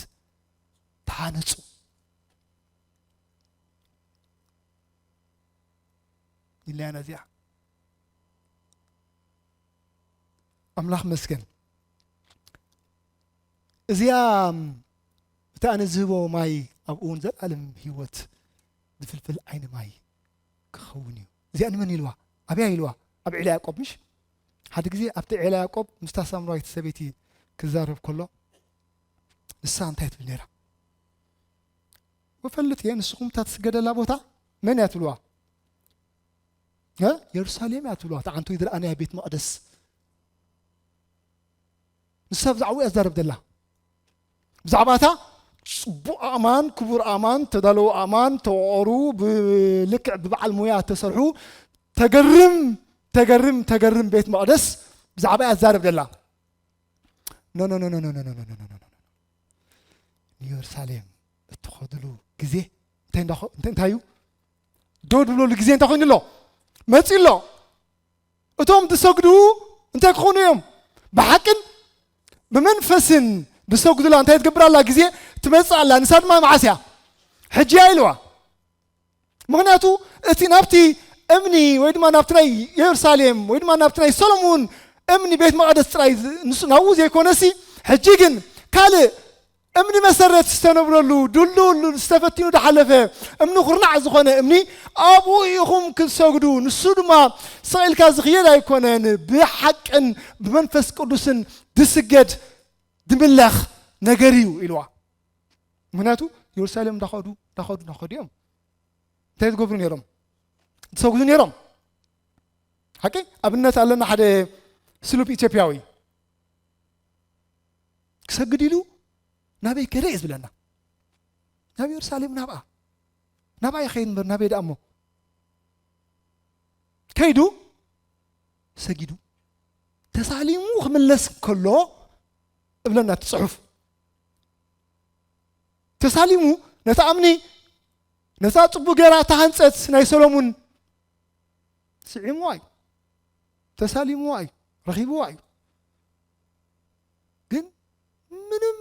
ተሃነጹ። ኢላና እዚኣ። ኣምላኽ መስገን። እዚኣ እቲ ኣነ ዝህቦ ማይ ኣብኡ እውን ዘላለም ህይወት ዝፍልፍል ዓይኒ ማይ ክኸውን እዩ። እዚኣ ንመን ኢልዋ? ኣብያ ኢልዋ? ኣብ ዒላ ያዕቆብ ምሽ? ሓደ ግዜ ኣብቲ ዒላ ያዕቆብ ምስታ ሳምራዊት ሰበይቲ ክዛረብ ከሎ ንሳ እንታይ ትብል ነይራ? "ወፈልጥ እየ፣ ንስኹም እታ ትስገደላ ቦታ መን እያ ትብልዋ? እ? የሩሳሌም እያ ትብልዋ፣ እታ ዓንቶ ዝረኣናያ ቤት መቕደስ." ንሳ ብዛዕባኡ እያ ትዛረብ ዘላ። ብዛዕባ እታ ጽቡቕ ኣእማን፣ ክቡር ኣእማን፣ ተዳለዉ ኣእማን፣ ተወቐሩ፣ ብልክዕ ብበዓል ሞያ ተሰርሑ፣ ተገርም፣ ተገርም፣ ተገርም ቤት መቕደስ ብዛዕባ እያ ትዛረብ ዘላ። ኖ፣ ኖ፣ ኖ። ንየሩሳሌም እትኸድሉ ግዜ እንታይ እንዳኸ-፣ እንታይ፣ እንታይ እዩ? ደው ድብለሉ ግዜ እንታይ ኮይኑ ኣሎ? መጺኡ ኣሎ። እቶም ዝሰግዱ እንታይ ክኾኑ እዮም? ብሓቅን ብመንፈስን ዝሰግዱላ እንታይ ትገብር ኣላ? ግዜ ትመጽእ ኣላ። ንሳ ድማ መዓስ እያ? ሕጂ እያ ኢልዋ። ምኽንያቱ እቲ ናብቲ እምኒ ወይ ድማ ናብቲ ናይ የሩሳሌም ወይ ድማ ናብቲ ናይ ሰሎሞን እምኒ ቤት መቕደስ ጥራይ ዝ-፣ ንሱ ናብኡ ዘይኮነሲ፣ ሕጂ ግን ካልእ እምኒ መሰረት ዝተነብረሉ፣ ድልዱል ዝተፈቲኑ ዝሓለፈ እምኒ፣ ኩርናዕ ዝኾነ እምኒ፣ ኣብኡ ኢኹም ክትሰግዱ፣ ንሱ ድማ ስቕ ኢልካ ዝኽየድ ኣይኮነን፣ ብሓቅን ብመንፈስ ቅዱስን ዝስገድ ዝምለኽ ነገር እዩ ኢልዋ። ምኽንያቱ የሩሳሌም እንዳኸዱ፣ እንዳኸዱ፣ እንዳኸዱ እዮም። እንታይ ዝገብሩ ነይሮም? ዝሰግዱ ነይሮም። ሓቂ ኣብነት ኣለና፣ ሓደ ስሉብ ኢትዮጵያዊ ክሰግድ ኢሉ ናበይ ከደ እዩ ዝብለና። ናብ የሩሳሌም፣ ናብኣ፣ ናብኣ ይኸይድ እምበር ናበይ ደኣ እሞ? ከይዱ ሰጊዱ ተሳሊሙ ክምለስ ከሎ እብለና እቲ ጽሑፍ። ተሳሊሙ ነታ እምኒ፣ ነታ ጽቡቕ ገይራ እተሃንጸት ናይ ሰሎሙን ስዒምዋ እዩ፣ ተሳሊምዋ እዩ፣ ረኺብዋ እዩ። ግን ምንም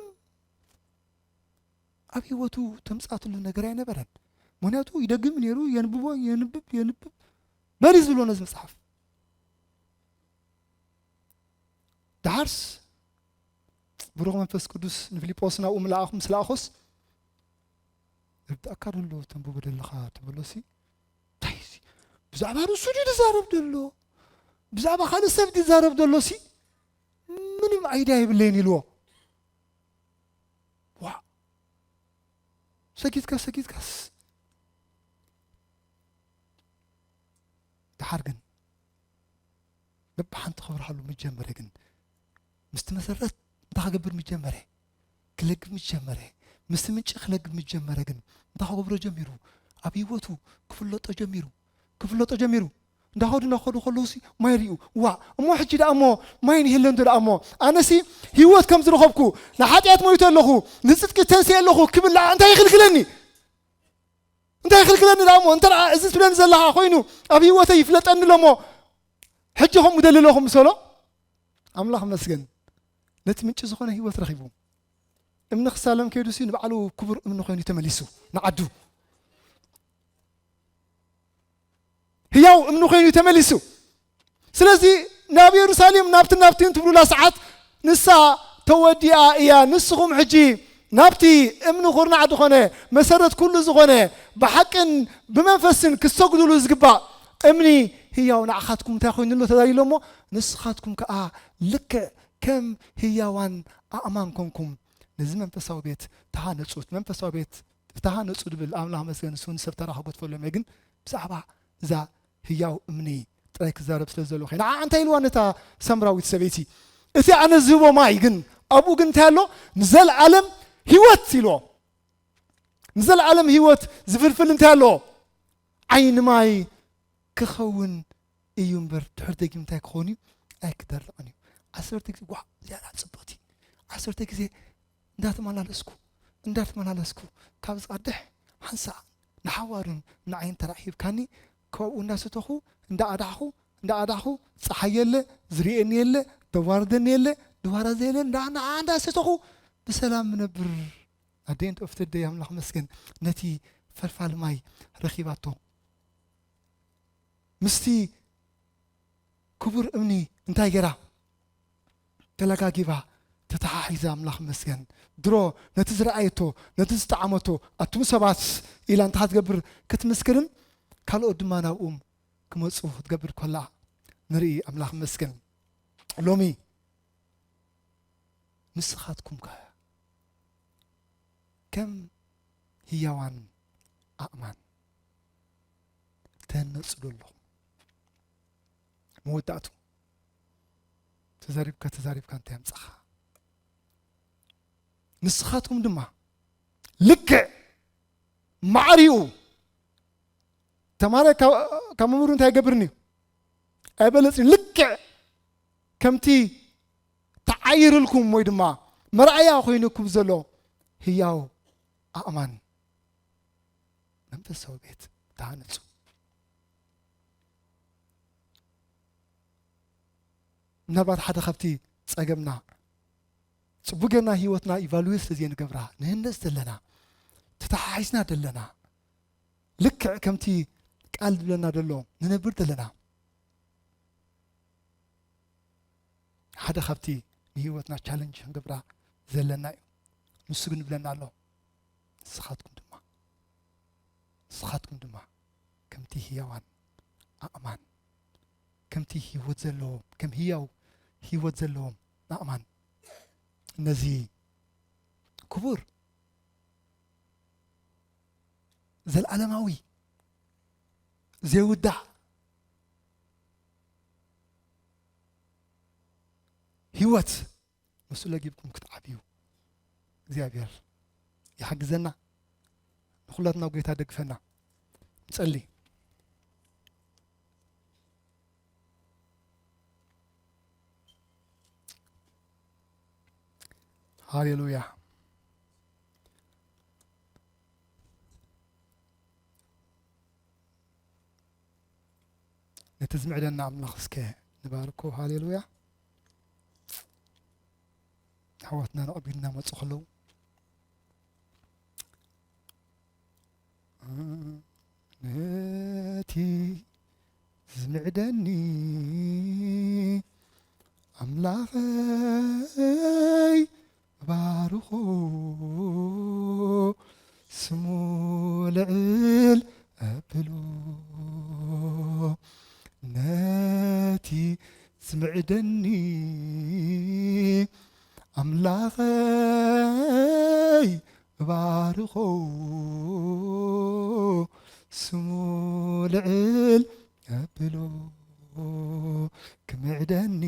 ኣብ ህይወቱ ተምጻትሉ ነገር ኣይነበረን። ምኽንያቱ ይደግም ነይሩ፣ የንብቦ፣ የንብብ፣ የንብብ፣ በል እዩ ዝብሎ ነዚ መጽሓፍ። ደሓርስ ብሩኽ መንፈስ ቅዱስ ንፊልጶስ ናብኡ ምልኣኹ፣ ምስ ለኣኾስ፣ "እብዳእካ ደሎ ተንብቦ ደለኻ ትብሎሲ፣ እንታይ እዚ? ብዛዕባ ርእሱ ድዩ ዝዛረብ ደሎ? ብዛዕባ ካልእ ሰብ ድዩ ዝዛረብ ደሎሲ? ምንም ኣይድያ የብለይን" ኢልዎ። ዋ! ሰጊድካ፣ ሰጊድካስ፣ ደሓር ግን በብሓንቲ ክብርሃሉ ምስ ጀመረ ግን፣ ምስቲ መሰረት እንታይ ክገብር ምስ ጀመረ? ክለግብ ምስ ጀመረ፣ ምስቲ ምንጪ ክለግብ ምስ ጀመረ ግን፣ እንታይ ክገብሮ ጀሚሩ? ኣብ ህይወቱ ክፍለጦ ጀሚሩ፣ ክፍለጦ ጀሚሩ። እንዳኸዱ፣ እንዳኸዱ ከለውሲ ማይ ሪኡ። ዋ፣ እሞ ሕጂ ደኣ እሞ ማይ ንህለ እንዶ ደኣ እሞ፣ ኣነሲ ህይወት ከም ዝረኸብኩ፣ ንሓጢኣት ሞይተ ኣለኹ፣ ንጽድቂ ተንስኤ ኣለኹ ክብል ደኣ እንታይ ይኽልክለኒ? እንታይ ይኽልክለኒ ደኣ እሞ? እንተ ደኣ እዚ ትብለኒ ዘለኻ ኮይኑ ኣብ ህይወተይ ይፍለጠኒ ኣሎ እሞ፣ ሕጂ ከምኡ ደሊ ኣለኹ ምሰሎ። ኣምላኽ መስገን፣ ነቲ ምንጪ ዝኾነ ህይወት ረኺቡ። እምኒ ክሳለም ከይዱሲ ንባዕሉ ክቡር እምኒ ኮይኑ ተመሊሱ ንዓዱ። ህያው እምኒ ኮይኑ ተመሊሱ። ስለዚ ናብ የሩሳሌም ናብቲ ናብቲ እንትብሉላ ሰዓት ንሳ ተወዲኣ እያ። ንስኹም ሕጂ ናብቲ እምኒ ኩርናዕ ዝኾነ፣ መሰረት ኩሉ ዝኾነ፣ ብሓቅን ብመንፈስን ክትሰግዱሉ ዝግባእ እምኒ ህያው ንዓኻትኩም እንታይ ኮይኑ ኣሎ ተዳልዩ ኣሎ እሞ፣ ንስኻትኩም ከኣ ልክዕ ከም ህያዋን ኣእማን ኮንኩም ነዚ መንፈሳዊ ቤት ተሃነጹ። እቲ መንፈሳዊ ቤት ተሃነጹ ድብል ኣምላኽ መስገን፣ ንሱ ንሰብ ተራ ክገድፈሎም እየ። ግን ብዛዕባ እዛ ህያው እምኒ ጥራይ ክዛረብ ስለ ዘለኹ እየ። ንዓ እንታይ ኢልዋ ነታ ሰምራዊት ሰበይቲ? "እቲ ኣነ ዝህቦ ማይ ግን፣ ኣብኡ ግን እንታይ ኣሎ? ንዘለኣለም ህይወት" ኢልዎ። ንዘለኣለም ህይወት ዝፍልፍል እንታይ ኣሎ? ዓይኒ ማይ ክኸውን እዩ እምበር፣ ድሕሪ ደጊም እንታይ ክኸውን እዩ? ኣይክደርቕን እዩ። ዓሰርተ ግዜ፣ ዋ፣ ዝያዳ ጽብቕቲ። ዓሰርተ ግዜ እንዳተመላለስኩ፣ እንዳተመላለስኩ፣ ካብ ዝቐድሕ ሓንሳእ ንሓዋሩን ንዓይን ተራይ ሂብካኒ፣ ካብኡ እንዳሰተኹ፣ እንዳኣዳሕኹ፣ እንዳኣዳሕኹ፣ ጸሓይ የለ፣ ዝርእየኒ የለ፣ ዘዋርደኒ የለ፣ ድዋራ ዘየለ፣ እንዳ-፣ እንዳ-፣ እንዳሰተኹ ብሰላም ምነብር። At the end of the day ኣምላኽ መስገን ነቲ ፈልፋሊ ማይ ረኺባቶ። ምስቲ ክቡር እምኒ እንታይ ገይራ? ተለጋጊባ፣ ተተሓሒዛ፣ ኣምላኽ መስገን። ድሮ ነቲ ዝረኣየቶ፣ ነቲ ዝጠዓመቶ፣ ኣቱም ሰባት ኢላ እንታይ ክትገብር? ክትምስክርን ካልኦት ድማ ናብኡም ክመጹ ክትገብር ከላ ንርኢ። ኣምላኽ መስገን። ሎሚ ንስኻትኩም ከ ከም ህያዋን ኣእማን ትህነጹ ዶ ኣለኹም? መወዳእቱ ተዛሪብካ፣ ተዛሪብካ እንታይ ኣምጻኻ? ንስኻትኩም ድማ ልክዕ ማዕሪኡ ተማረ ካብ፣ ካብ መምህሩ እንታይ ይገብርኒ? ኣይበለጽኒ። ልክዕ ከምቲ ተዓይርልኩም ወይ ድማ መርኣያ ኮይኑኩም ዘሎ ህያው ኣእማን መንፈሳዊ ቤት ተሃነጹ። ምናልባት ሓደ ካብቲ ጸገምና፣ ጽቡቅ ጌርና ህይወትና ኢቫሉዌት ስለ ዘይንገብራ፣ ንህነጽ ዘለና፣ ተተሓሒዝና ዘለና፣ ልክዕ ከምቲ ቃል ዝብለና ዘሎ ንነብር ዘለና፣ ሓደ ካብቲ ንህይወትና ቻለንጅ ክንገብራ ዘለና እዩ። ንሱ ግን ይብለና ኣሎ፣ ንስኻትኩም ድማ፣ ንስኻትኩም ድማ ከምቲ ህያዋን ኣእማን፣ ከምቲ ህይወት ዘለዎም፣ ከም ህያው ህይወት ዘለዎም ኣእማን፣ ነዚ ክቡር፣ ዘልኣለማዊ፣ ዘይውዳእ ህይወት ምስኡ ለጊብኩም ክትዓብዩ እግዚኣብሔር ይሓግዘና። ንኹላትና ጎይታ ደግፈና። ንጸሊ። ሃሌሉያ። ነቲ ዝምዕደና ኣምላኽ እስከ ንባርኮ። ሃሌሉያ። ኣሕዋትና ንቕድሚት እናመጹ ከለዉ፣ ነቲ ዝምዕደኒ ኣምላኸይ ባርኾ፣ ስሙ ልዕል ኣብሎ። ነቲ ዝምዕደኒ ኣምላኸይ ባርኾ፣ ስሙ ልዕል ኣብሎ። ክምዕደኒ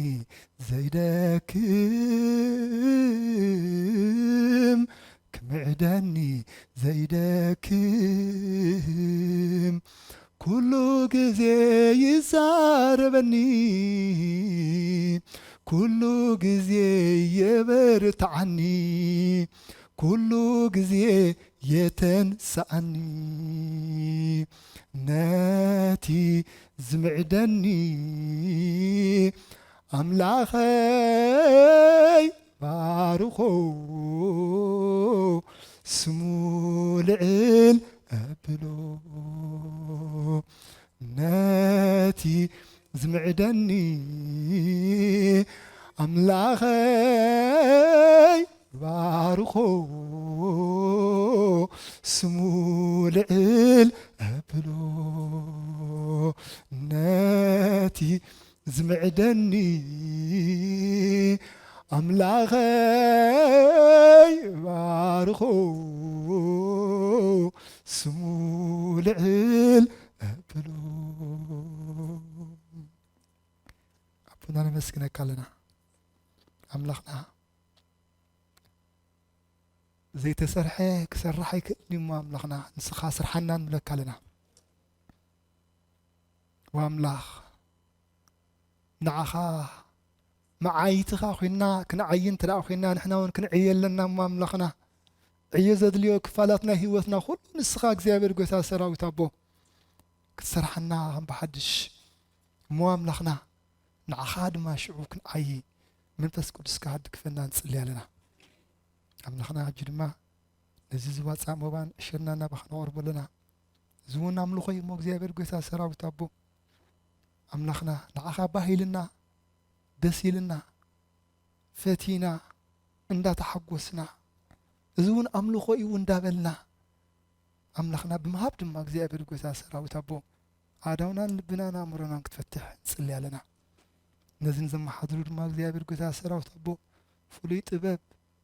ዘይደክም፣ ክምዕደኒ ዘይደክም፣ ኩሉ ግዜ ይዛረበኒ፣ ኩሉ ግዜ የበርትዓኒ፣ ኩሉ ግዜ የተንስኣኒ። ነቲ ዝምዕደኒ ኣምላኸይ ባርኾ፣ ስሙ ልዕል ኣብሎ። ነቲ ዝምዕደኒ ኣምላኸይ ባርኾ፣ ስሙ ልዕል ኣብሎ። ነቲ ዝምዕደኒ ኣምላኸይ ባርኾ፣ ስሙ ልዕል ኣብሎ። ኣቦና ነመስግነካ ኣለና። ኣምላኽና ዘይተሰርሐ ክሰርሕ ኣይክእልን እዩ እሞ ኣምላኽና ንስኻ ስርሓና ንብለካ ኣለና። ወኣምላኽ ንዓኻ መዓይትኻ ኮይንና ክንዓዪ እንተ ደኣ ኮይንና ንሕና እውን ክንዕየ ኣለና እሞ ኣምላኽና ዕዮ ዘድልዮ ክፋላት ናይ ህይወትና ኩሉ ንስኻ እግዚኣብሔር ጎይታ ሰራዊት ኣቦ ክትሰርሓና ከም ብሓድሽ እሞ ኣምላኽና ንዓኻ ድማ ሽዑ ክንዓዪ መንፈስ ቅዱስካ ክትድግፈና ንጽሊ ኣለና። ኣምላኽና ሕጂ ድማ ነዚ ዝዋጻእ መባን ዕሸልና ናባኻ ነቕርቦ ኣለና። እዚ እውን ኣምልኾ እዩ እሞ እግዚኣብሔር ጎይታ ሰራዊት ኣቦ ኣምላኽና ንዓኻ ባህ ኢልና ደስ ኢልና ፈቲና እንዳተሓጎስና እዚ እውን ኣምልኾ እዩ እንዳበልና ኣምላኽና ብምሃብ ድማ እግዚኣብሔር ጎይታ ሰራዊት ኣቦ ኣእዳውናን ልብናን ኣእምሮናን ክትፈትሕ ንጽሊ ኣለና። ነዚ ንዘመሓድሩ ድማ እግዚኣብሔር ጎይታ ሰራዊት ኣቦ ፍሉይ ጥበብ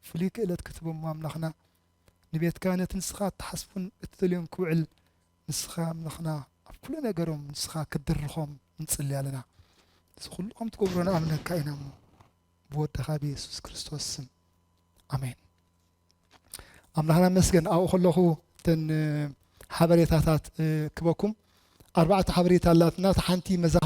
ፍሉይ ክእለት ክትህቦም ኣምላኽና ንቤትካ ነቲ ንስኻ እትሓስቡን እትደልዮን ክውዕል ንስኻ ኣምላኽና ኣብ ኩሉ ነገሮም ንስኻ ክትድርኾም ንጽሊ ኣለና። እዚ ኩሉ ከም ትገብሮ ንኣምነካ ኢና እሞ ብወድኻ ብየሱስ ክርስቶስ ስም ኣሜን። ኣምላኽና መስገን ኣብኡ ከለኹ እተን ሓበሬታታት ክበኩም ኣርባዕተ ሓበሬታ ኣላትና። እታ ሓንቲ መዛኸ